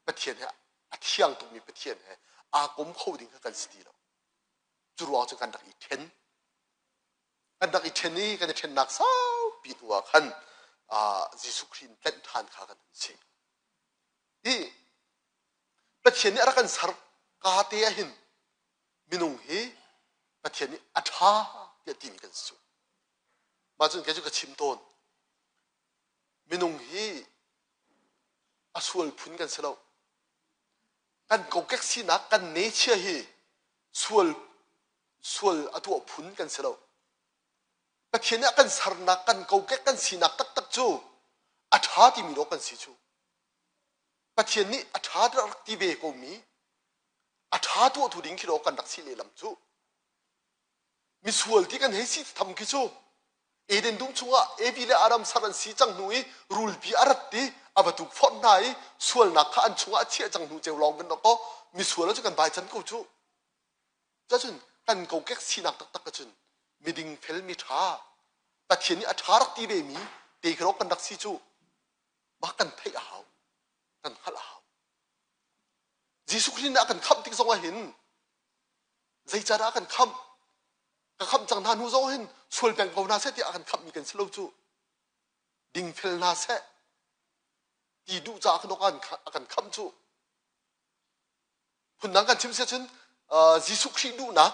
Speaker 1: Pathian he a thiang tukmi Pathian he aa kom kho ding kha kan si ti lo. Cu ruang cun kan rak i ṭhen. Kan rak i ṭhen i kan i ṭhennak saupi hnu ah khan Jesuh Khrih in tlenh ṭhan kha kan hun si. Hi Pathian nih a rak kan ser ka te ah hin minung hi Pathian nih a ṭha tiah timi kan si cu. Mah cun kei cu ka chim tawn. Minung hi a sual phun kan si lo. Kan kokek sinak kan nature hi sual sual a tuah phun kan si lo. Pathian nih a kan sernak kan kokek kan sinak taktak cu a ṭha timi dawh kan si cu. Pathian nih a ṭha rak ti ve komi a ṭha tuahtu ding khi dawh kan rak si lehlam cu. Misual ti kan hei si tham khi cu Eden dum chungah Evi le Adam sar an si cang hnu i rulpi a rat i a va tukforh hna i sualnak kha an chungah a chiah cang hnu ceu lawng kan rak ko misual cu kan bai can ko cu. Cacun kan kokek sinak taktak ahcun miding fel mi ṭha Pathian nih a ṭha rak ti ve mi te khi kan rak si cu mah kan theih a hau kan hngalh a hau. Jesuh Khrih nih a kan khamh tik zong ah hin Zeicahdah a kan khamh? Ka khamh cang hna hnu zong hin sual peng ko hna seh tiah a kan khamhmi kan si lo cu. Dingfel hna seh ti duh caah khan a kan khamh cu. Phundang kan chim si ahcun Jesuh Khrih duhnak,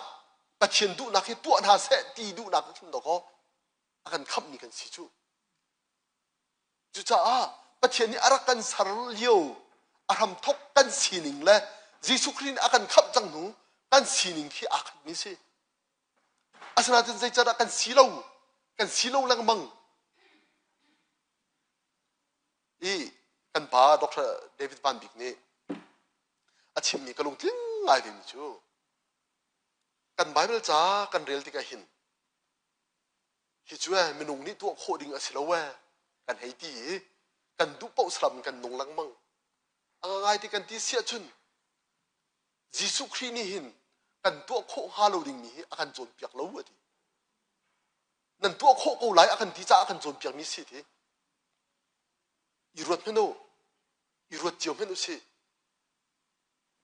Speaker 1: Pathian duhnak hi tuah hna seh ti duhnak khin dawkaw a kan khamhmi kan si cu. Cucaah Pathian nih a rak kan ser lio a hramthok kan sining le Jesuh Khrih nih a kan khamh cang hnu kan sining khi aa khatmi si. Asinain zeicahdah kan si lo? Kan si lo lengmang. I kan pa Dr. David Van Bik nih a chimmi ka lungtling ngai vemi cu kan Bible ca kan rel tikah hin hi cu eh minung nih tuah khawh ding a si lo eh kan hei ti i kan duh paoh saram kan nung lengmang. A ngai ti kan ti si ahcun Jesuh Khrih nih hin kan tuah khawh hnga lo dingmi hi a kan cawnpiak lo a ti. Nan tuah khawh ko lai a kan ti caah a kan cawnpiakmi si ti. I ruat hmanh u. I ruat cio hmanh u sih.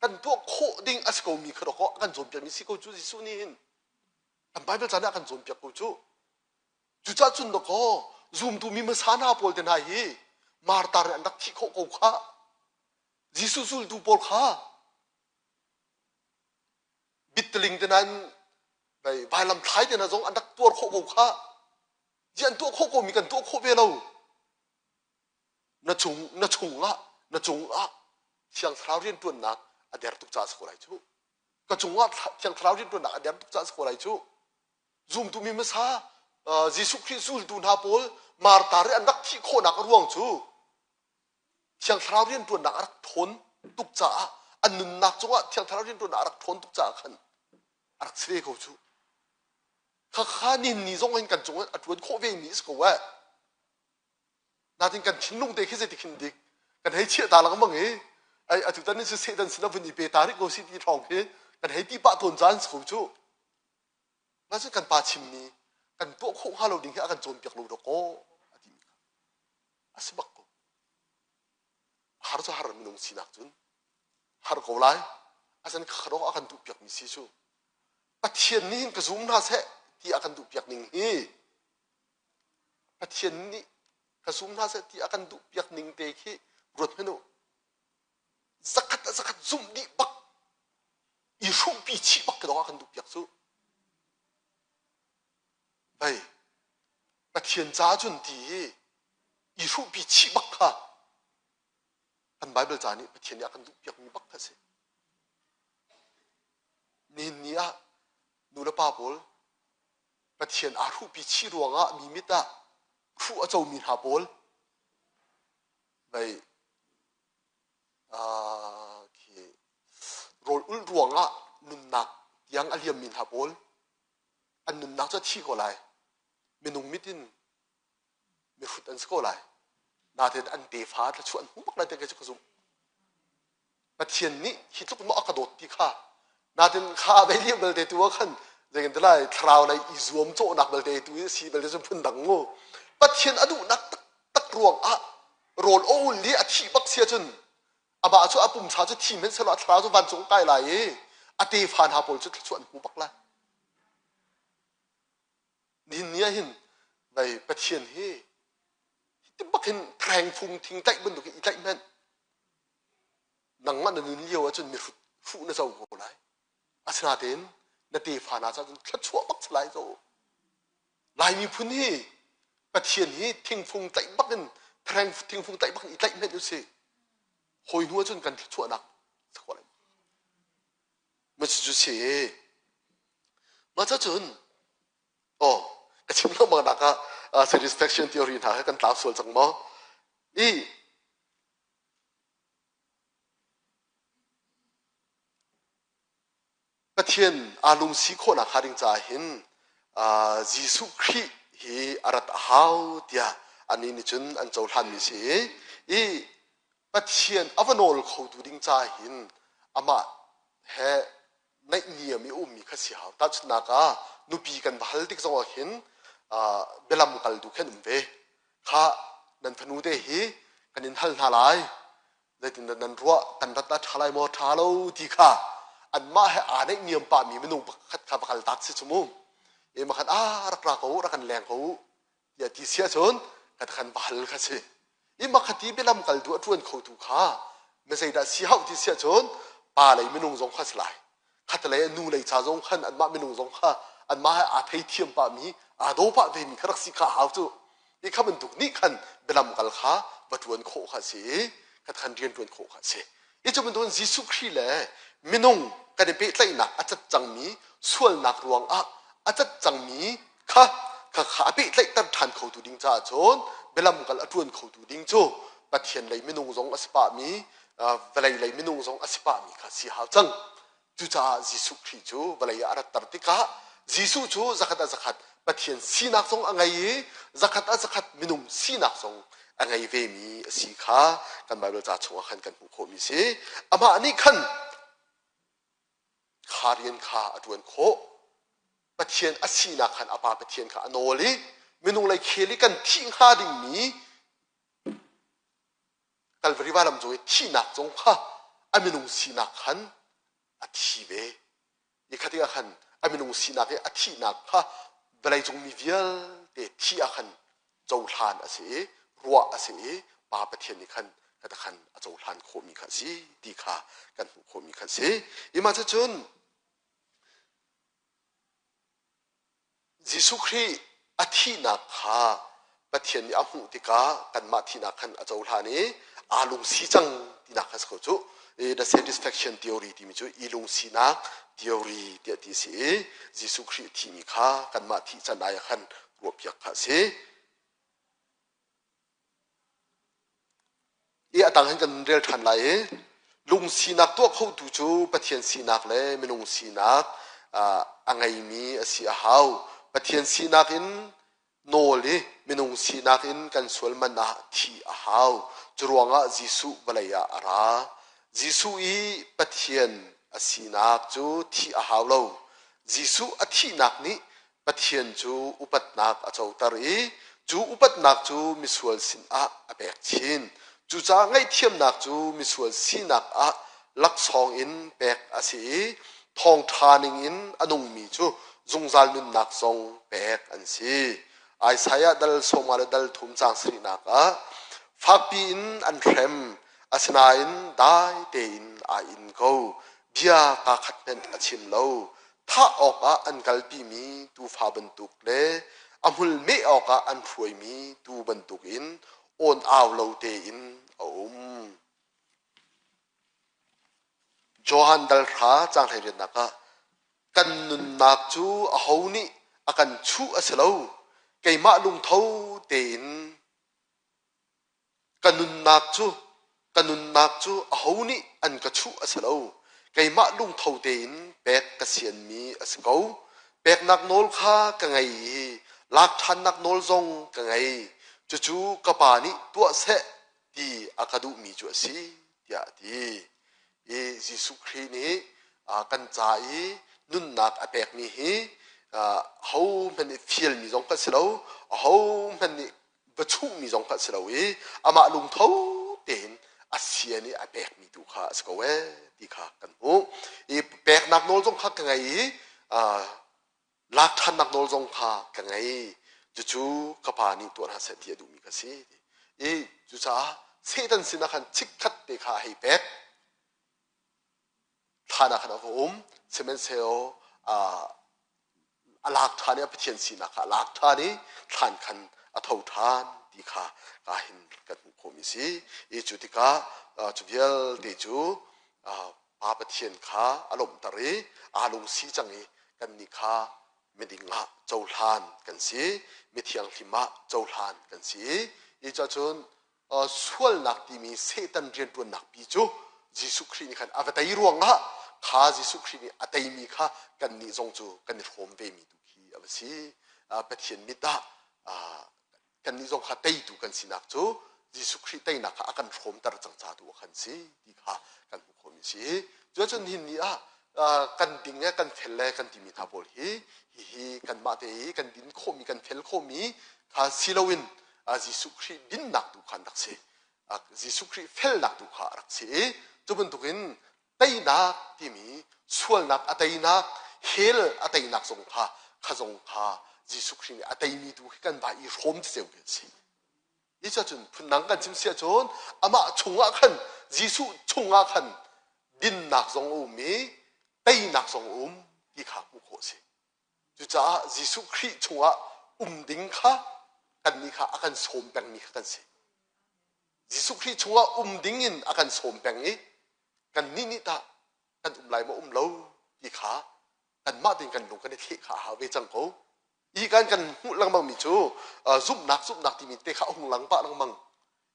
Speaker 1: Kan tuah khawh ding a si komi kha dawkaw a kan cawnpiakmi si ko cu Jesuh nih hin. Kan Bible ca nih a kan cawnpiak ko cu. Cucaah cun dawkaw zumtu mi hmasa hna pawl te hna hi martar in an rak thih khawh ko khah. Jesuh zultu pawl kha bitteling te nain vailam thlai te hna zong an rak tuar khawh ko khah. Ji an tuah khawh komi kan tuah khawh ve lo. Na chung na chungah na cungah Thiang Thlarau rianṭuannak a der tuk caah a si ko lai cu. Ka cungah Thiang Thlarau rianṭuannak a der tuk caah a si ko lai cu. Zumtu mi hmasa Jesuh Khrih zultu hna pawl martar i an rak thih khawhnak a ruang cu Thiang Thlarau rianṭuannak a rak ṭhawn tuk caah an nunnak cungah Thiang Thlarau rianṭuannak a rak ṭhawn tuk caah khan a rak si ve ko cu. Khakha nihin ni zong hin kan cungah a ṭuan khawh ve mi a si ko eh. Natin kan thinlung te khi zei ti khin dik kan hei chiah ta lengmang i ai atu tan cu Satan sin a vun i pe ta rih ko si ti thawng khi kan hei ti pah tawn caan si ko cu. Nasin kan pa chimmi kan tuah khawh hnga lo ding hi a kan cawnpiak lo dawkaw a ti mi kha a si bak ko. Har cu har minung sinak cun har ko lai. Asan kha a kan duhpiak mi si cu. Pathian nih hin ka zum hna seh ti a kan duhpiak ning hi Pathian nih ka zum hna seh ti a kan duhpiak ning te khi ruat hmanh u. Zakhat a zakhat zumh dih bak i hruhpi chih bak ka a kan duhpiak cu. Hei, Pathian ca cun ti hi i hruhpi chih bak kha kan Bible ca nih Pathian nih a kan duhpiakmi bak kha a si. Nihin ni ah nu le pa pawl Pathian aa hruhpi chih ruangah mi mit ah hruh a comi hna pawl vei khi rawl ulh ruangah nunnak tiang a liammi hna pawl an nunnak cu a thi ko lai. Minung mit in mihrut an si ko lai. Nain an tefa thluachuah an hmu bak lai ti kei cu ka zumh. Pathian nih hi tluk maw a ka dawt ti kha natin kha a bei belte tu ah khan zeitin ti lai thlarau lei i zuam cawhnak belte tu i si belte cu phun dang mu. Pathian a duhnak taktak ruang ah rawl a ul i a thih bak sia cun amah cu a pumsa cu thi hmanh sehlaw a thlarau cu vancung kai lai i a tefa hna pawl cu thluachuah an hmu bak lai. Nihin ni ah hin vei Pathian hi hi bak hin threngfung thing tlaih bantuk in i tlaih hmanh nangmah na nun lio ahcun mihrut hruh na co ko lai. Asinain na tefa hna caah cun thluachuah bak si lai zo. Lai miphun hi Pathian hi thingfung tlaih bak in threng thingfung tlaih bak in i tlaih hmenh usih. Hawi hnu ahcun kan thluachuahnak si khawh lai. Ma cu si. Mah cun oh ka chim lengmang nak ah satisfaction theory hna kha kan tlau sual cang maw? I Pathian aa lungsi khawhnak hnga ding caah hin Jesuh Khrih hi a rat a hau tiah annih nih cun an cohlanmi a si i Pathian a va nawl khotu ding caah hin amah he naihniam i a ummi kha si hau. Tahchunhnak ah nupi kan va hal tik zongah hin bialam kal tu khi an um ve. Kha nan fanu te hi kan in hal hna lai zeitindah nan ruah kan rat ah ṭha lai maw ṭha lo ti kha anmah he aa naihniam pahmi minung pakhat kha va kal tak si cu mu. E makhan a rak ra ko rak kan leng ko tiah ti si ahcun kan khan va hal kha si. I makhati bialam kal tu a ṭuan khotu kha mi zeidah si hauh ti si ahcun pa lei minung zong kha si lai. Khatlei nu lei ca zong khan anmah minung zong kha anmah he aa theithiam pahmi aa daw pah vemi kha rak si kha hau cu. Hi kha bantuk nih khan bialam kal kha va ṭuan khawh kha si i khat khan rian ṭuan khawh kha si. Hi cu bantukin Jesuh Khrih le minung kan i pehtlaihnak a cat cangmi sualnak ruangah a cat cangmi kha kha kha a pehtlaihter ṭhan khotu ding caah cun bialam kal a ṭuan khotu ding cu Pathian lei minung zong a si pahmi vawlei lei minung zong a si pahmi kha si hau cang. Cucaah Jesuh Khrih cu vawlei ah a ratter tikah Jesuh cu zakhat ah zakhat Pathian sinak zong a ngei i zakhat ah zakhat minung sinak zong a ngei vemi a si kha kan Baibal ca chungah khan kan hmuh khawhmi a si. Amah nih khan kha rian kha a ṭuan khawh. Pathian a sinak khan a Pa Pathian kha a nawl i minung lei khel i kan thih hnga dingmi Kalvari vailam cung i thihnak zong kha a minung sinak khan a thi ve. Nikhat ah khan a minung sinak i a thihnak kha vawleicung mi vialte thi ah khan cohlan a si i ruah a si i Pa Pathian nih khan kata khan a cohlan khawhmi kha a si ti kha kan hmuh khawhmi kha a si. Ima cun Jesuh Khrih a thihnak kha Pathian nih a hmuh tikah kanmah thihnak khan a cohlan i aa lungsi cang tinak kha si ko cu. The satisfaction theory timi cu i lungsinak theory tiah ti a si i Jesuh Khrih thihmi kha kanmah thih can ai ah khan ruahpiak kha a si. I a tang hin kan rel ṭhan lai i lungsinak tuah khotu cu Pathian sinak le minung sinak a ngeimi a si a hau. Pathian sinak in Nawl i minung sinak in kan sual man ah thih a hau. Curuangah Jesuh vawlei ah a ra. Jesuh i Pathian a sinak cu thih a hau lo. Jesuh a thihnak nih Pathian cu upatnak a coter i cu upatnak cu misual sinah a pek chin. Cucaah ngaihthiamnak cu misual sinak ah laksawng in pek a si i thawngṭha ningin a nungmi cu zungzal nunnak zong pek an si. Isaiah dal sawma le dal thum caang sarihnak ah fakpi in an hrem, asinain dai tein aa in ko. Bia kaa khat hmanh a chim lo. Thah awkah an kalpimi tuufa bantuk le a hmul meh awkah an hruaimi tuu bantukin awn au lo tein a um. Johan dal hra caang hleiriatnak ah kan nunnak cu aho nih a kan chuh a si lo, keimah lungtho tein Ka nunnak cu ka nunnak cu aho nih an ka chuh a si lo. Keimah lungtho tein pek ka sianmi a si ko. Peknak nawl kha ka ngei i lak ṭhannak nawl zong ka ngei. Cucu ka Pa nih tuah seh ti a ka duhmi cu a si, tiah a ti. I Jesuh Khrih nih kan ca i nunnak a pekmi hi ahohmanh nih fialmi zong kan si lo, ahohmanh nih va chuhmi zong kha a si lo i amah lungtho tein a sian i a pekmi tu kha a si ko ee ti kha kan hmuh. I peknak nawl zong kha ka ngei i lak ṭhannak nawl zong kha ka ngei. Cucu ka pa nih tuah hna seh ti a duhmi ka si. I cucaah Satan sinah khan chikkhat te kha a hei pek. Thlan ah khan a va um. Sihmanhsehlaw a lak ṭhan i a Pathian sinak kha a lak ṭhan i thlan khan a tho ṭhan ti kha ka hin kan hmuh khawhmi si. I cu tikah cu vialte cu Pa Pathian kha a lawmhter i aa lungsi cang i kannih kha miding ah cohlan kan si, mithianghlim ah cohlan kan si. I cun sualnak timi Satan rianṭuannak pi cu Jesuh Khrih nih khan a va tei ruangah kha Jesuh Khrih nih a teimi kha kannih zong cu kan i hrawm vemi tu khi a va si. Pathian mit ah kannih zong kha teitu kan sinak cu Jesuh Khrih teinak kha a kan hrawmter cang ca tu ah khan si ti kha kan hmuh khawhmi si. Cuacun nihin ni ah kan ding le kan fel le kan timi hna pawl hi hihi kanmah te i kan din khawhmi kan fel khawhmi kha si loin Jesuh Khrih dinnak tu kha an rak si. Jesuh Khrih felnak tu kha a rak si i cu bantukin teinak timi sualnak a teinak hell a teinak zong kha kha zong kha Jesuh Khrih nih a teimi tu khi kan vai i hrawm ceu khi a si. Hi cun phundang kan chim si ahcun amah chungah khan Jesuh chungah khan dinnak zong a um i teinak zong a um ti kha hmuh khawh a si. Cucaah Jesuh Khrih chungah um ding kha kannih kha a kan sawm pengmi kha kan si. Jesuh Khrih chungah um ding in a kan sawm peng i kannih nih tah kan um lai maw um lo ti kha kanmah tein kan lung kan i thleh kha a hau ve cang ko. Hi kan kan hmuh lengmangmi cu zumhnak zumhnak timi te kha a hung lang pah lengmang.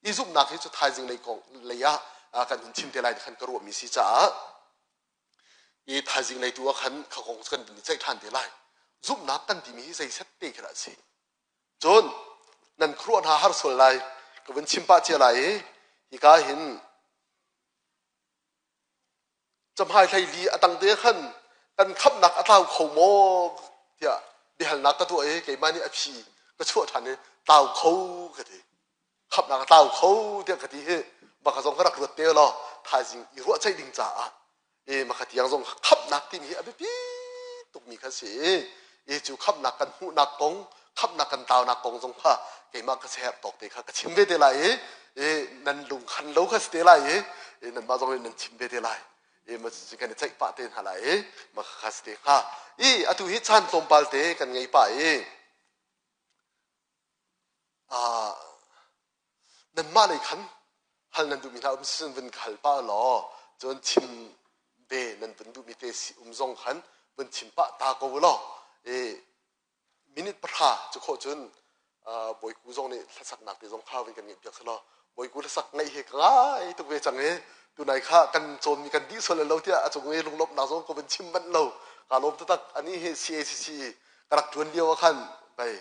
Speaker 1: I zumhnak hi cu thaizing lei kong lei ah kan hun chim te lai ti khan ka ruahmi si caah i thaizing lei tu ah khan kha kong cu kan vun i ceih ṭhan te lai. Zumhnak kan timi hi zei set te khi dah a si? Cun nan khuaruah hna har sual lai ka vun chim pah cia lai i hika hin camhai hleili a tang te khan kan khamhnak a tlau kho maw tiah biahalnak ka tuah i keimah nih a phi ka chuah ṭhan i tlau kho ka ti. Khamhnak a tlau kho tiah ka ti hi maka zong ka rak ruat te law thaizing i ruahceih ding caah e maka tiang zong khamhnak timi hi a biapi tukmi kha si i cu khamhnak kan hmuhnak kong khamhnak kan taunak kong zong kha keimah ka siaherh tawk te kha ka chim ve te lai i nan lung khan lo kha si te lai i nanmah zong nih nan chim ve te lai i ma kan i ceih pah te hna lai i ma kha si te hnga i atu hi caan tlawmpal te kan ngei pah i Nanmah lei khan hal nan duhmi hna um sin vun ka hal pah law cun chim ve nan vun duhmi te si um zong khan vun chim pah ta ko law i minute pahra cu khawh cun Bawiku zong nih hlasaknak te zong kha vun kan ngeih piak selaw Bawiku hlasak ngaih he ka ngai tuk ve cang i tunai kha kan cawnmi kan dih sual lo tiah a cung i lunglawmhnak zong ka vun chim manh lo ka lawm taktak ani hi CACC ka rak ṭuan lio ah khan bei.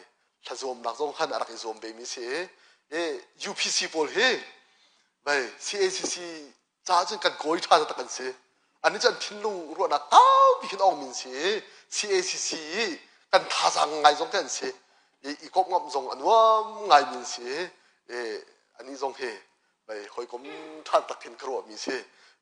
Speaker 1: Thlazuamnak zong khan a rak i zuam ve mi si i UPC pawl hi vei CACC caah cun kan kawi ṭha taktak an si. Annih cu an thinlung ruahnak kaupi khin ong min si i CACC i kan thazaang ngai zong khi an si. I i komh ngam zong a nuam ngai min si i anih zong hi vei hawikom ṭha tak khin ka ruahmi si.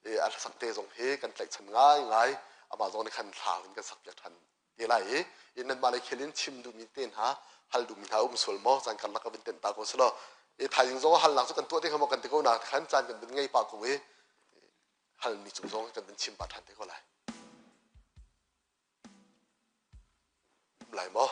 Speaker 1: I a hlasak te zong hi kan tlaihchan ngaingai. Amah zong nih khan hla in kan sakpiak ṭhan te lai i nanmah lei khel in chim duhmi te hna hal duhmi hna um sual maw caan karlak ka vun tenh ta ko selaw i thaizing zong halnak cu kan tuah te kha maw kan ti ko na khan caan kan vun ngei pah ko i halmi cung zong kan vun chim pah ṭhan te ko lai um lai maw?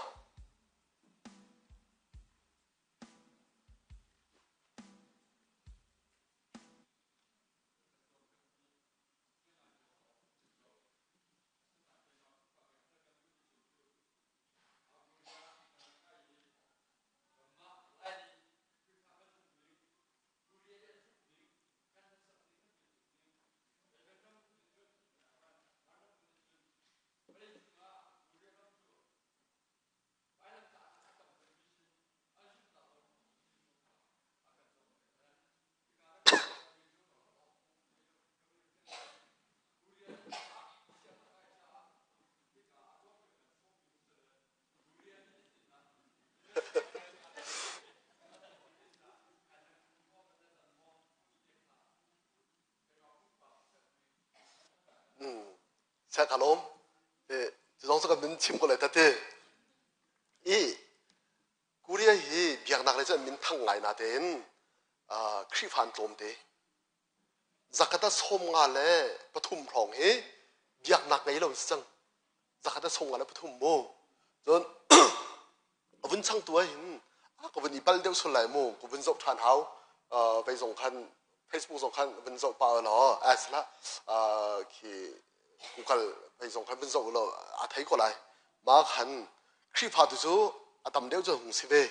Speaker 1: Saya ka lawm. Zong cu kan min chim ko lai tate. I Korea hi biaknak lei cu an min thang ngai natein Khrihfa an tlawm te. Zakhat ah 53 hrawng hi biaknak ngei lo an si cang. Zakhat ah 53 mu. Cun a vun changtu ah hin a ka vun i pal deuh sual lai mu ka vun zoh ṭhan hau. Vei zong khan Facebook zong khan vun zoh pah law as la khi Google vei zong khan vun zoh law a thei ko lai. Ma khan Khrihfa tu cu a tam deuh cu hung si ve.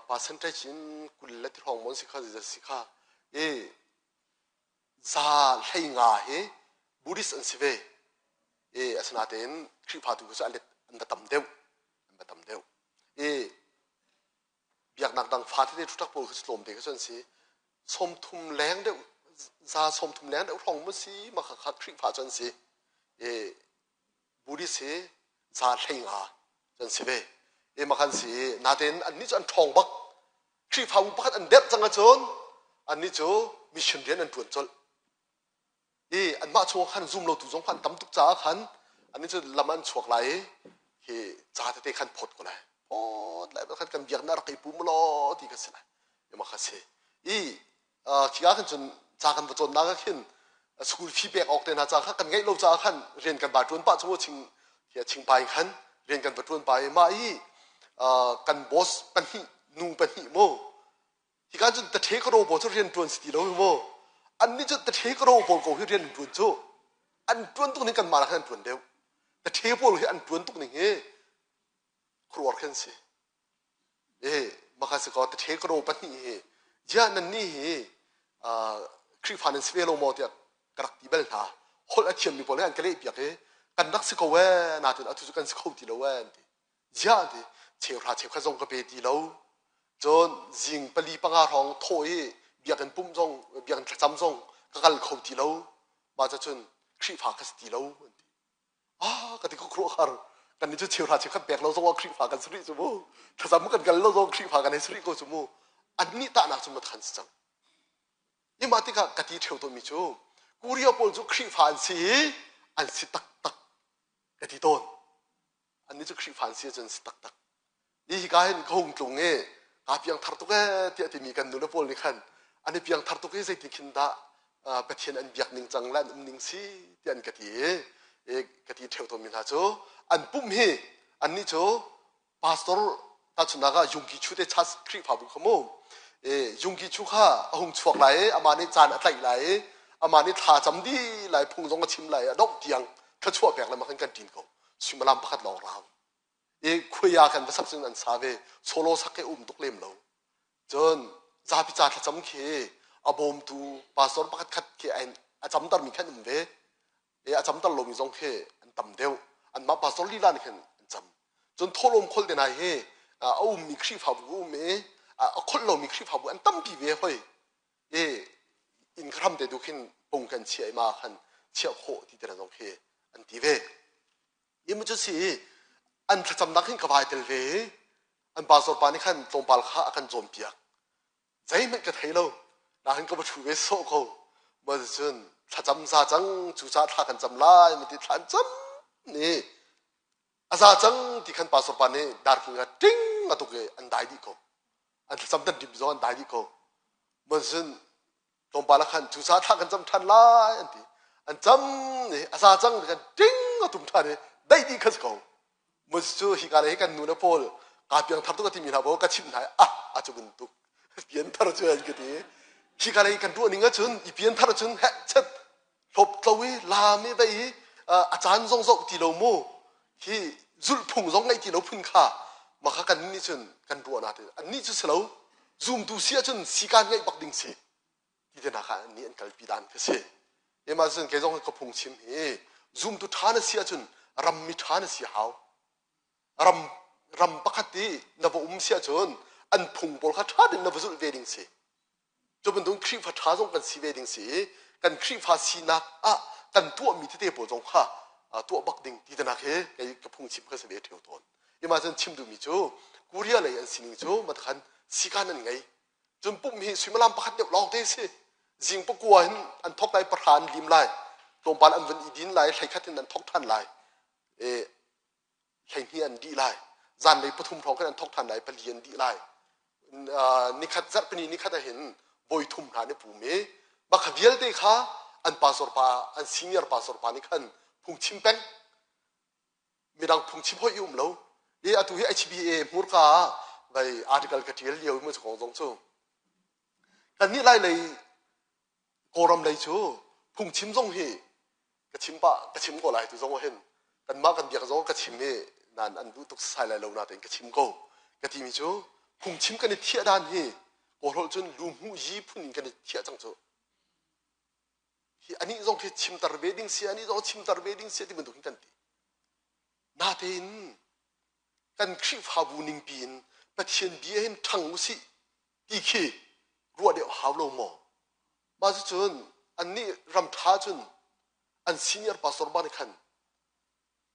Speaker 1: Percentage in 20 le ti hrawng mon si kha si kha i za hlei nga hi Buddhist an si ve. I asinatein Khrihfa tu cu a let an va tam deuh an va tam deuh. I biaknak dang fa tete thutak pawl kha tlawm te kha an si. 30 leng deuh za 30 leng deuh hrawng mu si ma kha kha Khrihfa cu an si. I Buddhist hi za 15 an si ve. I makhan si natein annih cu an ṭhawng bak. Khrihfabu pakhat an derh cang ahcun annih cu mission rian an ṭuan colh. I anmah chung khan zum lotu zong khan tam tuk caah khan annih cu lam an chuak lai i hi ca tete khan phawt ko lai. Phawt lai khan kan biaknak rak i pum law ti ka si lai. I makha si. I Khika khan cun ca kan va cawnnak ah khin school fee pek awk te hna ca kha kan ngeih lo caah khan rian kan va ṭuan pah cu ching chingpai khan rian kan va ṭuan pah i mah i kan boss pahnih nu pahnih mu hika cun tathe karo pawl cu rian ṭuan si ti lo mu annih cu tathe karo pawl ko hi rian an ṭuan cu an ṭuan tuk ning kan mah khan an ṭuan deuh tathe pawl hi an ṭuan tuk ning hi khuaruahar khan si Eh, maka si ko tathe karo pahnih hi jiah nan nih hi Khrihfa nan si ve lo maw tiah ka rak ti bal hna. Holh a thiammi pawl he an ka leh piak i kan rak si ko ee natin atu cu kan si kho ti lo ee an ti. Ziah an ti cheuhra cheukhat zong ka pe ti lo. Cun zing pali panga hrawng thawh i biakinn pumh zong biakinn thlacam zong ka kal kho ti lo. Mah cun Khrihfa ka si ti lo an ti. Ah, ka ti ko khuaruahhar. Kan nih cu cheuhra cheukhat pek lo zong ah Khrihfa kan si rih cu mu. Thlacam kan kal lo zong Khrihfa kan hei si rih ko cu mu. Annih tahnak cu mathan si cang. Imah tikah ka ti ṭheo tawnmi cu Korea pawl cu Khrihfa an si i an si taktak ka ti tawn. Annih cu Khrihfa an si ahcun si taktak. Ni hika hin ka hung tlung i kaa piangthar tuk ee tiah timi kan nule pawl nih khan an i piangthar tuk i zeitin khin dah Pathian an biak ning cang le an um ning si tiah an ka ti i ka ti ṭheo tawnmi hna cu an pumh hi annih cu pastor tahchunhnak ah Yungki Chu te chas Khrihfabu kha mu Yungki Chu kha a hung chuak lai i amah nih caan a tlaih lai i amah nih thla cam dih lai phung zong a chim lai i a dongh tiang thluachuah pek le ma khan kan ṭin ko suimilam pakhat lawng rau i khuia kan va sak cun an sa ve solo sak ke um tuk lem lo cun zapi ca thlacam khi a bawmtu pastor pakhat khat khi a camter mi khan um ve e a camter lomi zong khi an tam deuh anmah pastor lila nih khan an cam cun thawhlawm khol te hna hi A ummi Khrihfabu um i a kholh lomi Khrihfabu an tampi ve hoi. I inn hram te tu khin pung kan chiah i ma khan chiah khawh ti te zong khi an ti ve. Imu cu si an thlacamnak hin ka vai tel ve i an pastor pa nih khan tlawmpal kha a kan cawnpiak. Zeihmanh ka thei lo. Nain ka va ṭhu ve sawh ko. Ma cun thlacam za cang cu ca thla kan cam lai ma ti thla an cam ni a za cang ti khan pastor pa nih darking ah ting a tuk i an dai dih ko. An thlacam tan dim zong an dai dih ko. Ma cun tlawmpal ah khan cu ca thla kan cam ṭhan lai an ti. An cam ni a za cang ti khan ting a tum ṭhan i daih dih kha si ko. Moses cu hika le hi kan nu le pawl kaa piangthar tuk a timi hna pawl ka chimh hna i ah a cu bantuk pianthar cu an ka ti. Hika lei kan ruah ning ahcun i pianthar ahcun heh chet hlawp tlo i laam i vei i a caan zong zoh ti lo mu hi zulhphung zong ngeih ti lo phun kha mah kha kan nih cun kan ruah na ti annih cu si lo zumtu si ahcun sikaan ngeih bak ding si ti te hna kha annih an kalpi dan ka si. Emah cun kei zong ka phungchim hi zumtu ṭha na si ahcun rammi ṭha na si hau. Ram ram pakhat i na va um si ahcun an phung pawl kha ṭha tein na va zulh ve ding si. Cu bantuk Khrihfa ṭha zong kan si ve ding si i kan Khrihfa sinak ah kan tuahmi tete pawl zong kha tuah bak ding ti tenak hi kei ka phungchim ka si ve ṭheo tawn. Imah cun chim duhmi cu Korea lei an sining cu matakhan sikan an ngei. Cun pumh hi suimilam pakhat deuh lawng te si. Zing pakua in an thok lai, pahra an lim lai. Tlawmpal an vun i din lai, hleikhat in an thok ṭhan lai. E, hleihnih an dih lai. Zanlei pathum hrawng khin an thok ṭhan lai, pali an dih lai. Nikhat zarhpini nikhat ah hin voi thum hna an i pum i bakha vialte kha an pastor pa, an senior pastor pa nih khan phungchim peng. Midang phungchim hoi i um lo. I atu hi HBA hmurka ah vai article ka ṭial lio mu kong zong cu. Kannih lai lei Kawlram lei cu phungchim zong hi ka chim pah ka chim ko lai tu zong ah hin kanmah kan biak zong ka chim i nan an duh tuk sai lai lo natein ka chim ko ka timi cu phungchim kan i thiah dan hi Kawlholh cun lu hmuh yi phun in kan i thiah cang cu. Hi anih zong khi chimter ve ding si anih zong chimter ve ding si ti bantuk in kan ti. Natein kan Khrihfabu ningpi in Pathian bia hin ṭhang usih ti khi ruah deuh hau lo maw? Mah cucun annih ram ṭha cun an senior pastor ba nih khan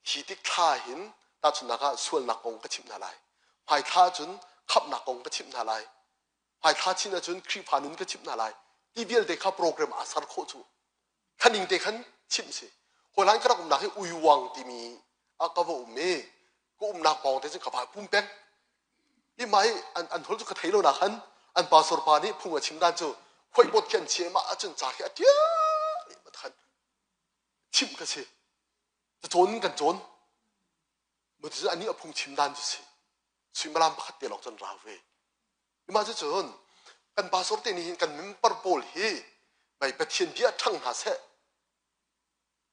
Speaker 1: hi tik thla hin tahchunhnak ah sualnak kong ka chimh hna lai. Hmai thla cun khamhnak kong ka chimh hna lai. Hmai thla chin ahcun Khrihfa nun ka chimh hna lai. Ti vialte kha program aa ser khawh cu. Khaning te khan chimh si. Hawilan ka rak umnak hi Uiwang timi ah ka va um i ka umnak pawng te cun ka va pum peng. Hi mah hi an, an hol cu ka thei lo nak han an pastor pa nih phung a chim dan cu khuaibawt khi an chia mah ahcun ca khi a ṭial i khan chimh ka si. Cacawn kan cawn. Cu anih a phung chim dan cu si. Suimilam pakhat te lawng cun rau ve. Mah cucun kan pastor te nih hin kan member pawl hi vai Pathian bia ṭhang hna seh,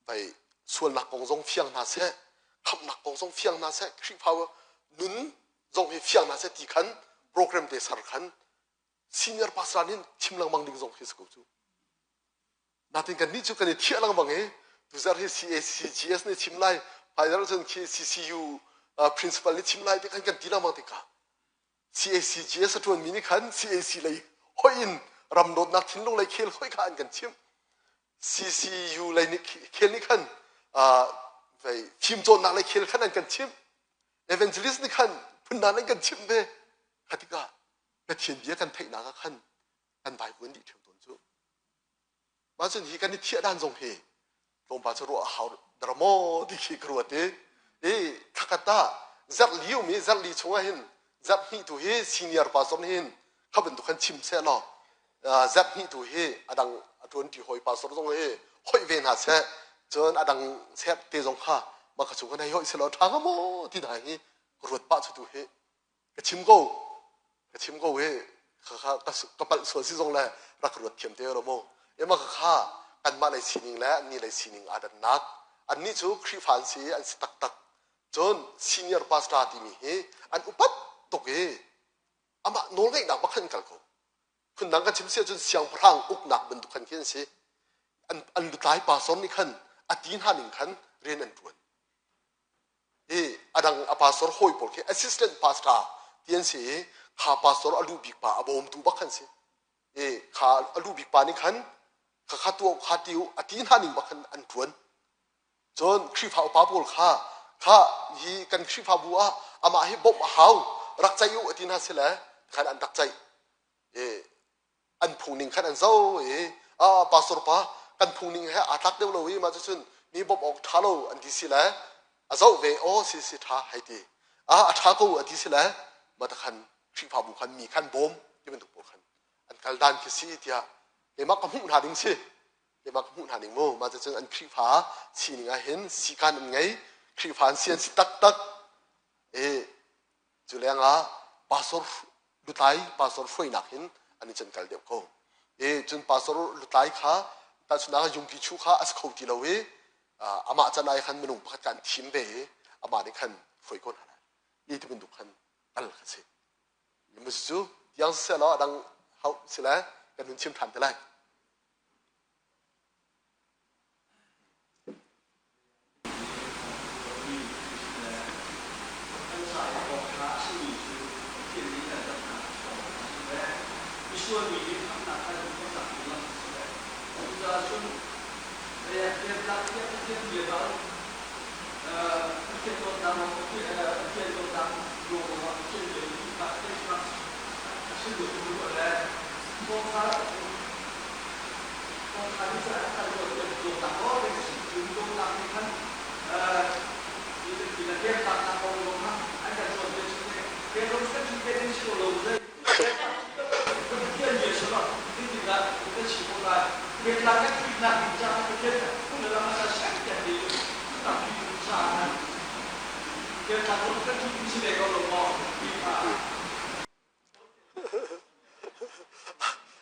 Speaker 1: vai sualnak kong zong fiang hna seh, khamhnak kong zong fiang hna seh, Khrihfa nun zong hi fiang hna seh ti khan program te ser khan senior pastor nih chim lengmang ding zong khi si ko cu. Natin kannih cu kan i thiah lengmang i tuzarh hi CACGS nih chim lai, hmaizarh cun khi CCU principal nih chim lai ti khan kan ti lengmang tikah CACGS a ṭuanmi nih khan CAC lei hoih in ram dawtnak thinlung lei khel hoih kha an kan chimh. CCU lei nih khel nih khan fimcawnnak lei khel khan an kan chimh. Evangelist nih khan phundan an kan chimh ve. Kha tikah Pathian bia kan theihnak ah khan kan vaivuan dih ṭheo tawn cu. Mah cun hi kan i thiah dan zong hi tlawmpal cu ruah a hau dara maw ti khi ka ruat i i thlakhat ah zarh li um i zarh li chungah hin zarh hnih tu hi senior pastor nih hin kha bantuk khan chim seh law zarh hnih tu hi a dang a ṭuanṭi hawi pastor zong hi hoih ve hna seh cun a dang seh te zong kha mah kha chung khan hei hoih seh law ṭha hnga maw ti hna hi ka ruat pah cu tu hi ka chim ko ka chim ko hi ka palh sual si zong le rak ruat thiam te lo mu ema ka kha kanmah lei sining le annih lei sining aa dannak annih cu Khrihfa an si an si taktak cun senior pastor timi hi an upat tuk i amah nawlngeihnak bak khan kal ko phundang kan chim si ahcun siangpahrang uknak bantuk khan khi an si an an lutlai pastor nih khan a ti hna ning khan rian an ṭuan i a dang a pastor hawi pawl khi assistant pastor ti an si i kha pastor a lu bik pa a bawmtu bak khan si. I kha a lu bik pa nih khan kha kha tuah kha ti u a ti hna ning bak khan an ṭuan. Cun Khrihfa upa pawl kha kha hi kan Khrihfabu ah amah hi bawmh a hau rak ceih u a ti hna si le khan an rak ceih. I an phung ning khan an zo i ah pastor pa kan phung ning he aa tlak deuh lo i mah cucun mi bawmh awk ṭha lo an ti si le a zoh ve aw si si ṭha hei ti ah a ṭha ko a ti si le mah ta khan Khrihfabu khan mi khan bawm ti bantuk pawl khan an kal dan khi si tiah keimah ka hmuh hna ding si keimah ka hmuh hna ning mu mah cucun an Khrihfa sining ah hin sikan an ngei Khrihfa an si an si taktak i Cu lengah pastor lutlai pastor hruainak hin an i can kal deuh ko. I cun pastor lutlai kha tahchunhnak ah yungki chu kha a si kho ti lo i amah can ai khan minung pakhat kha an thim ve i amah nih khan hruai ko hna lai. I ti bantuk khan kal kha si. Cu tiang siseh law a dang hauh si le kan hun chim ṭhan te lai.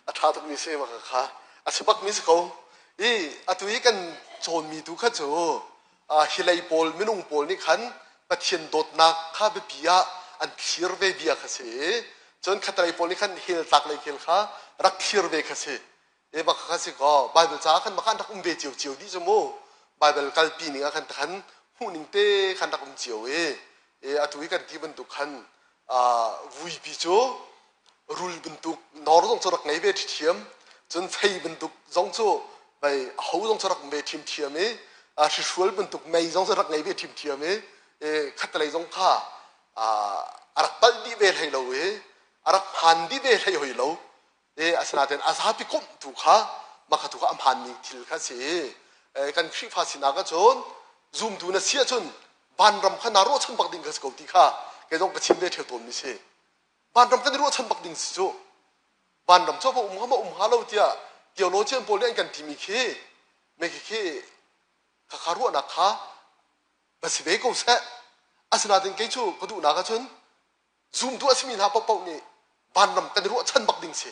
Speaker 1: A ṭha tukmi si mah kha a si bakmi si ko. I atu i kan cawnmi tu kha cu hi lei pawl minung pawl nih khan Pathian dawtnak kha biapi ah an thlir ve bia kha si i cun khatlei pawl nih khan hell tlak lei khel kha rak thlir ve kha si. E bak kha si kaw Bible ca khan bak an rak um ve cio cio dih cu mu. Bible kalpi ning ah khan khan hmuh ning te khan rak um cio i e atu i kan ti bantuk khan vuipi cu rul bantuk nor zong cu rak ngei ve ṭhiam cun fei bantuk zong cu vei ho zong cu rak um ve ṭhiamṭhiam i hrihrual bantuk mei zong cu rak ngei ve ṭhiamṭhiam i khattelei zong kha a rak palh dih ve hlei lo i a rak hmaan dih ve hlei hoi lo e asinain a zapi komh tu kha mah tu kha a hmaanmi thil kha si i kan Khrihfa sinak ahcun zumtu na si ahcun vanram kha naa ruahchan bak ding kha si ko ti kha kei zong ka chim ve ṭheo tawnmi si. Vanram kan i ruahchan bak ding si cu vanram cu va um hnga ma um hnga lo tiah theologian pawl nih an kan timi khi me khi khi khakha ruahnak kha va si ve ko seh. Asinain kei cu ka duhnak ahcun zumtu a simi hna paohpaoh nih vanram kan i ruahchan bak ding si.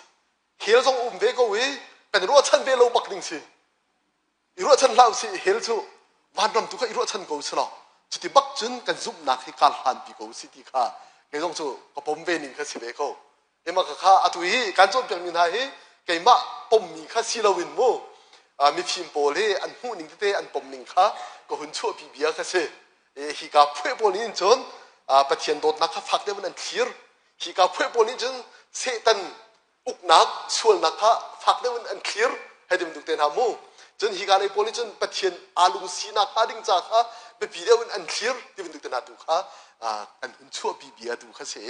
Speaker 1: Hell zong um ve ko i kan i ruahchan ve lo bak ding si. I ruahchan hlah usih hell cu vanram tu kha i ruahchan ko si law cuti bak cun kan zumhnak hi kar hlanpi ko si ti kha kei zong cu ka pom ve ning kha si ve ko. Ema kha kha atu hi kan cawnpiakmi hna hi keimah pommi kha si loin mu mifim pawl hi an hmuh ning tete an pom ning kha ka hun chuahpi bia kha si. Hika phueh pawl nih cun Pathian dawtnak kha fak deuh in an thlir. Hika phueh pawl nih cun Satan uknak sualnak kha fak deuh in an thlir. Hei ti bantuk te hna mu. Cun hika lei pawl nih cun Pathian aa lungsinak hnga ding ca kha biapi deuh in an thlir ti bantuk te hna tu kha an hun chuahpi bia tu kha si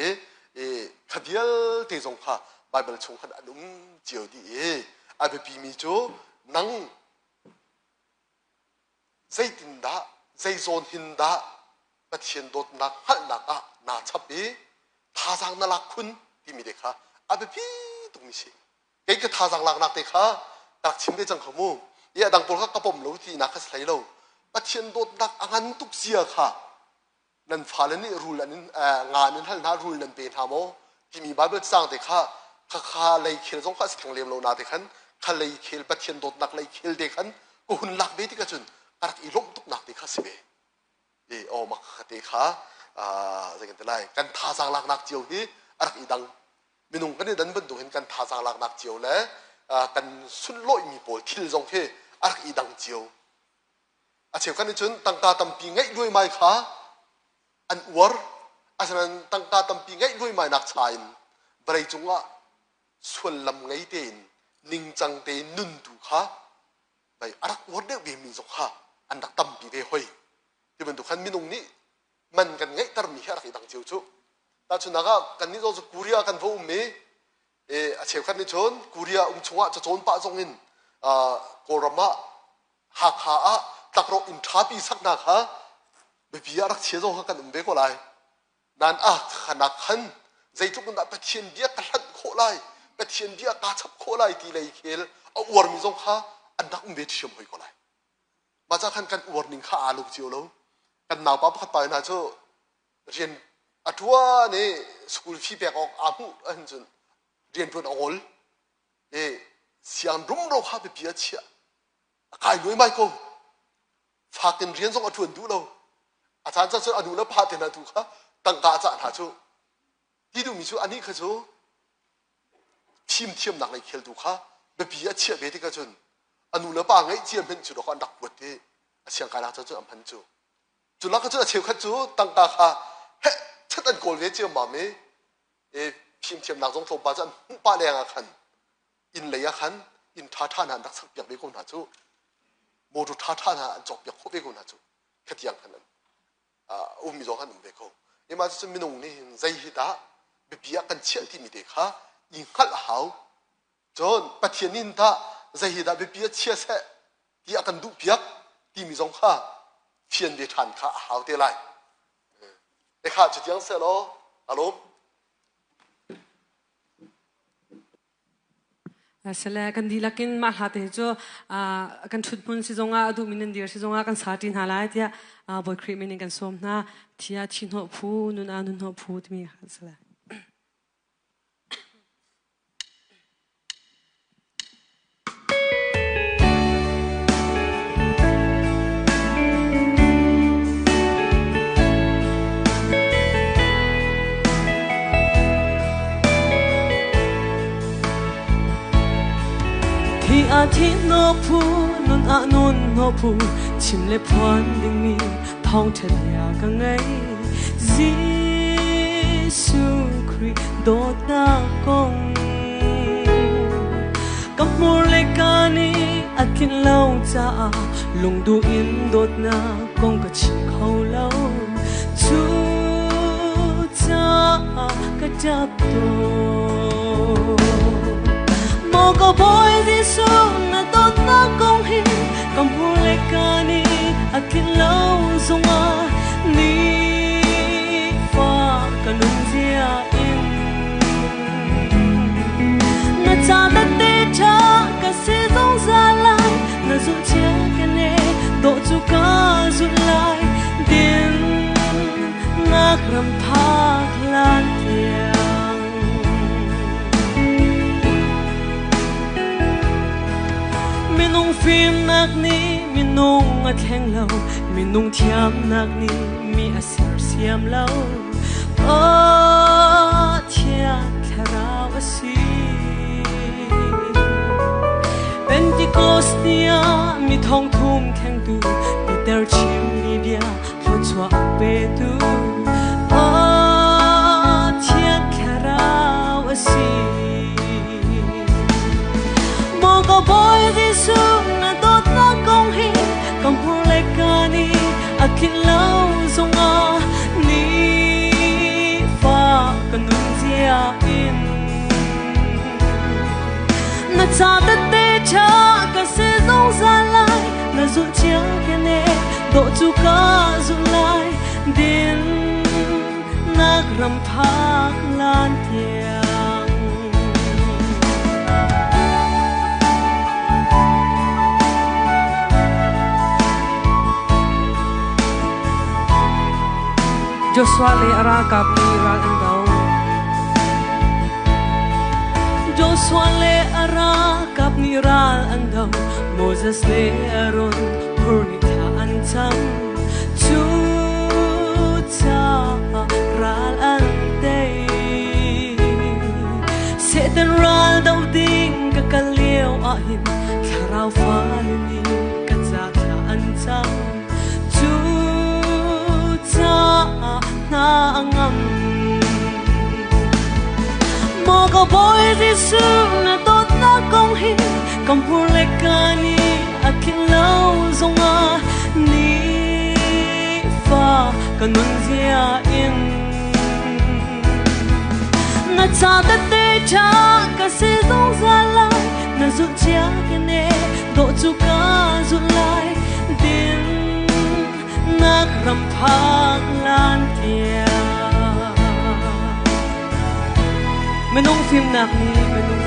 Speaker 1: i kha vialte zong kha Baibal chung khan an um cio dih i a biapimi cu nang Zeitindah, zei zawn hin dah Pathian dawtnak hngalhnak ah naa chap i thazaang na lak khun timi te kha a biapi tukmi si. Kei ka thazaang laknak te kha ka rak chim ve cang kho mu. I a dang pawl kha ka pom lo tinak kha si hlei lo. Pathian dawtnak a ngan tuk zia kha nan fale nih rul an in nga an in hal hna rul nan pe hna maw timi Bible cang te kha khakha lei khel zong kha a si theng lem lo na te khan kha lei khel Pathian dawtnak lei khel te khan ka hun lak ve tikah cun ka rak i lawmh tuknak te kha si ve e aw mak kha te kha zei kan ti lai kan thazaang laknak cio hi a rak i dang minung kan i dan bantuk hin kan thazaang laknak cio le kan sunlawihmi pawl thil zong hi a rak i dang cio A cheukhat nih cun tangka tampi ngeih luaimai kha an uar. Asinain tangka tampi ngeih luaimainak cha in vawlei cungah suallam ngei tein ningcang tein nun tu kha vei a rak uar deuh ve mi zong kha an rak tampi ve hoi. Ti bantuk khan minung nih man kan ngeihtermi hi a rak i dang cio cu. Tahchunhnak ah kannih zong cu Korea kan va um i a cheukhat nih cun Korea um chungah cacawn pah zong in Kawlram ah Hakha ah tlakrawh inn ṭhapi saknak kha biapi ah rak chia zong kha kan um ve ko lai. Nan ah khanak khan zeitluk in dah Pathian bia ka hlanh khawh lai, Pathian bia kaa chap khawh lai ti lei khel a uarmi zong kha an rak um ve ṭhiam hoi ko lai. Mah ca khan kan uar ning kha aa lo cio lo. Kan naupa pakhat pa hna cu rian a ṭuan i school fee pek awk aa hmuh ahcun cun rian ṭuan a ngol i siang rumro kha biapi a chiah. A kai luaimai ko. Fak in rian zong a ṭuan duh lo. A caan caan cun a nu le pa te hna tu kha tangka a cah hna cu. Ti duhmi cu anih kha cu fimthiamnak lei kheltu kha biapi a chiah ve tikah cun a nu le pa ngeih cia hmenh cu dawk an rak kuat i a siangkainak cu an hman cu. Cu lak cun a cheukhat cu tangka kha heh chat an kawl ve ciammam i fimthiamnak zong tlawmpal cu an hmuh pah leng ah khan inn lei ah khan inn ṭhaṭha hna an rak sakpiak ve ko hna cu. Motor ṭhaṭha hna an cawkpiak khawh ve ko hna cu. Khatiang khan an ummi zong an um ve ko. Mah cucu minung nih hin zei hi dah biapi ah kan chiah timi te kha i hngalh a hau. Cun Pathian nih tah zei hi dah biapi ah chia seh ti a kan duhpiak timi zong kha fian ve ṭhan kha a hau te lai. Ekha cutiang seh law alawm.
Speaker 2: Sale kan dihlak in mah hla te hi cu kan ṭhut hmun si zongah a duhmi nan dir si zongah kan sa ṭi hna lai tiah Bawi Khrih min in kan sawm hna. Thi ah thi hnawh phu, nun ah nun hnawh phu timi kha si lai.
Speaker 3: Thi ah thi no phu, nun ah nun no phu, chim le phuan dingmi thawngṭha bia ka ngei. Jesuh Khrih dawtnak kong ka hmur le ka nih a tlinh lo caah lungduh in dawtnak kong ka chim kho lo. Cucaah ka ṭap tawn. Maw ka Bawi Jesuh na dawtnak kong hi ka hmur le ka nih a tlinh lo zongah nifa ka nunzia in na ca tete ṭha ka si zungzal lai na zulh chia ka ne dawh cu ka zulh lai din nak ram phak lan tiang minung fimnak nih minung a thleng lo minung thiamnak nih mi a sersiam lo Pathian thlarau a si Pentecost ni ah mi thong thum khengtu Peter chimmi bia thluachuah petu Pathian thlarau a si Maw ka Bawi Jesuh na dawtnak kong hi ka hmur le ka nih a tlinh lo zongah nifa ka nunzia in na ca tete ṭha ka si zungzal lai na zulh cia kene dawh cu ka zulh lai din nak ram phak lan tiang
Speaker 2: Joshua le a ralkap nih ral an do.
Speaker 3: Joshua le a ralkap nih ral an do. Moses le Aaron phur nih thla an cam. Cucaah ral an tei. Satan ral do ding ka kal lio ah hin thlarau fale nih ka ca thla an cam. Cucaah hna hna a ngam. Maw ka Bawi Jesuh na dawtnak kong hi ka hmur le ka nih a tlinh lo zongah nifa ka nunzia in na ca tete ṭha ka si zungzal lai na zulh cia ka ne dawh cu ka zulh lai din nak ram phak lan tiang minung fimnak nih minung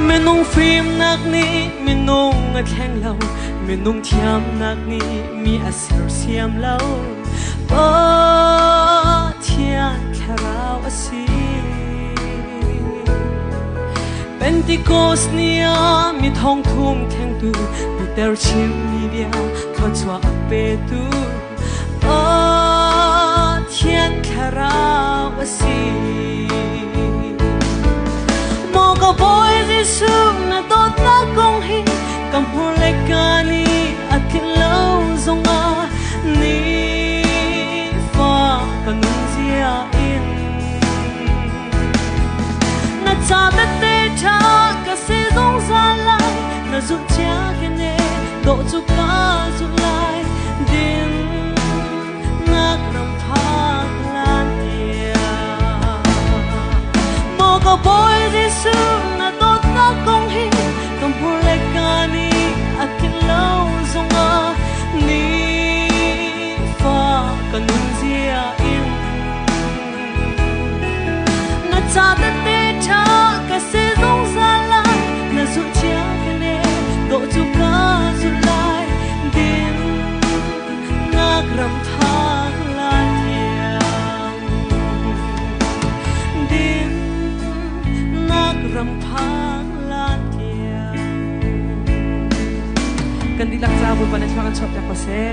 Speaker 3: minung fimnak nih minung a thleng lo minung thiamnak nih mi a sersiam lo Pathian thlarau a si Pentecost ni ah mi thong thum thlengtu Peter chimmi bia thluachuah a petu Pathian thlarau a si Maw ka Bawi Jesuh na dawtnak kong hi ka hmur le ka nih a tlinh lo zongah nifa ka nunzia in na ca tete ṭha ka si zungzal lai na zulh cia kene dawh cu ka zulh lai din nak ram phak lan tiang maw ka Bawi Jesuh na dawtnak kong hi ka hmur le ka nih a tlinh lo zongah nifa ka nunzia in na ca tete ṭha ka si zungzal lai na zulh cia ka ne dawh cu ka zulh lai din nak ram phak lai tiang din nak ram phak lan tiang
Speaker 2: Kan dihlak ca Bawipa nih thluak in chuahpiak ko seh.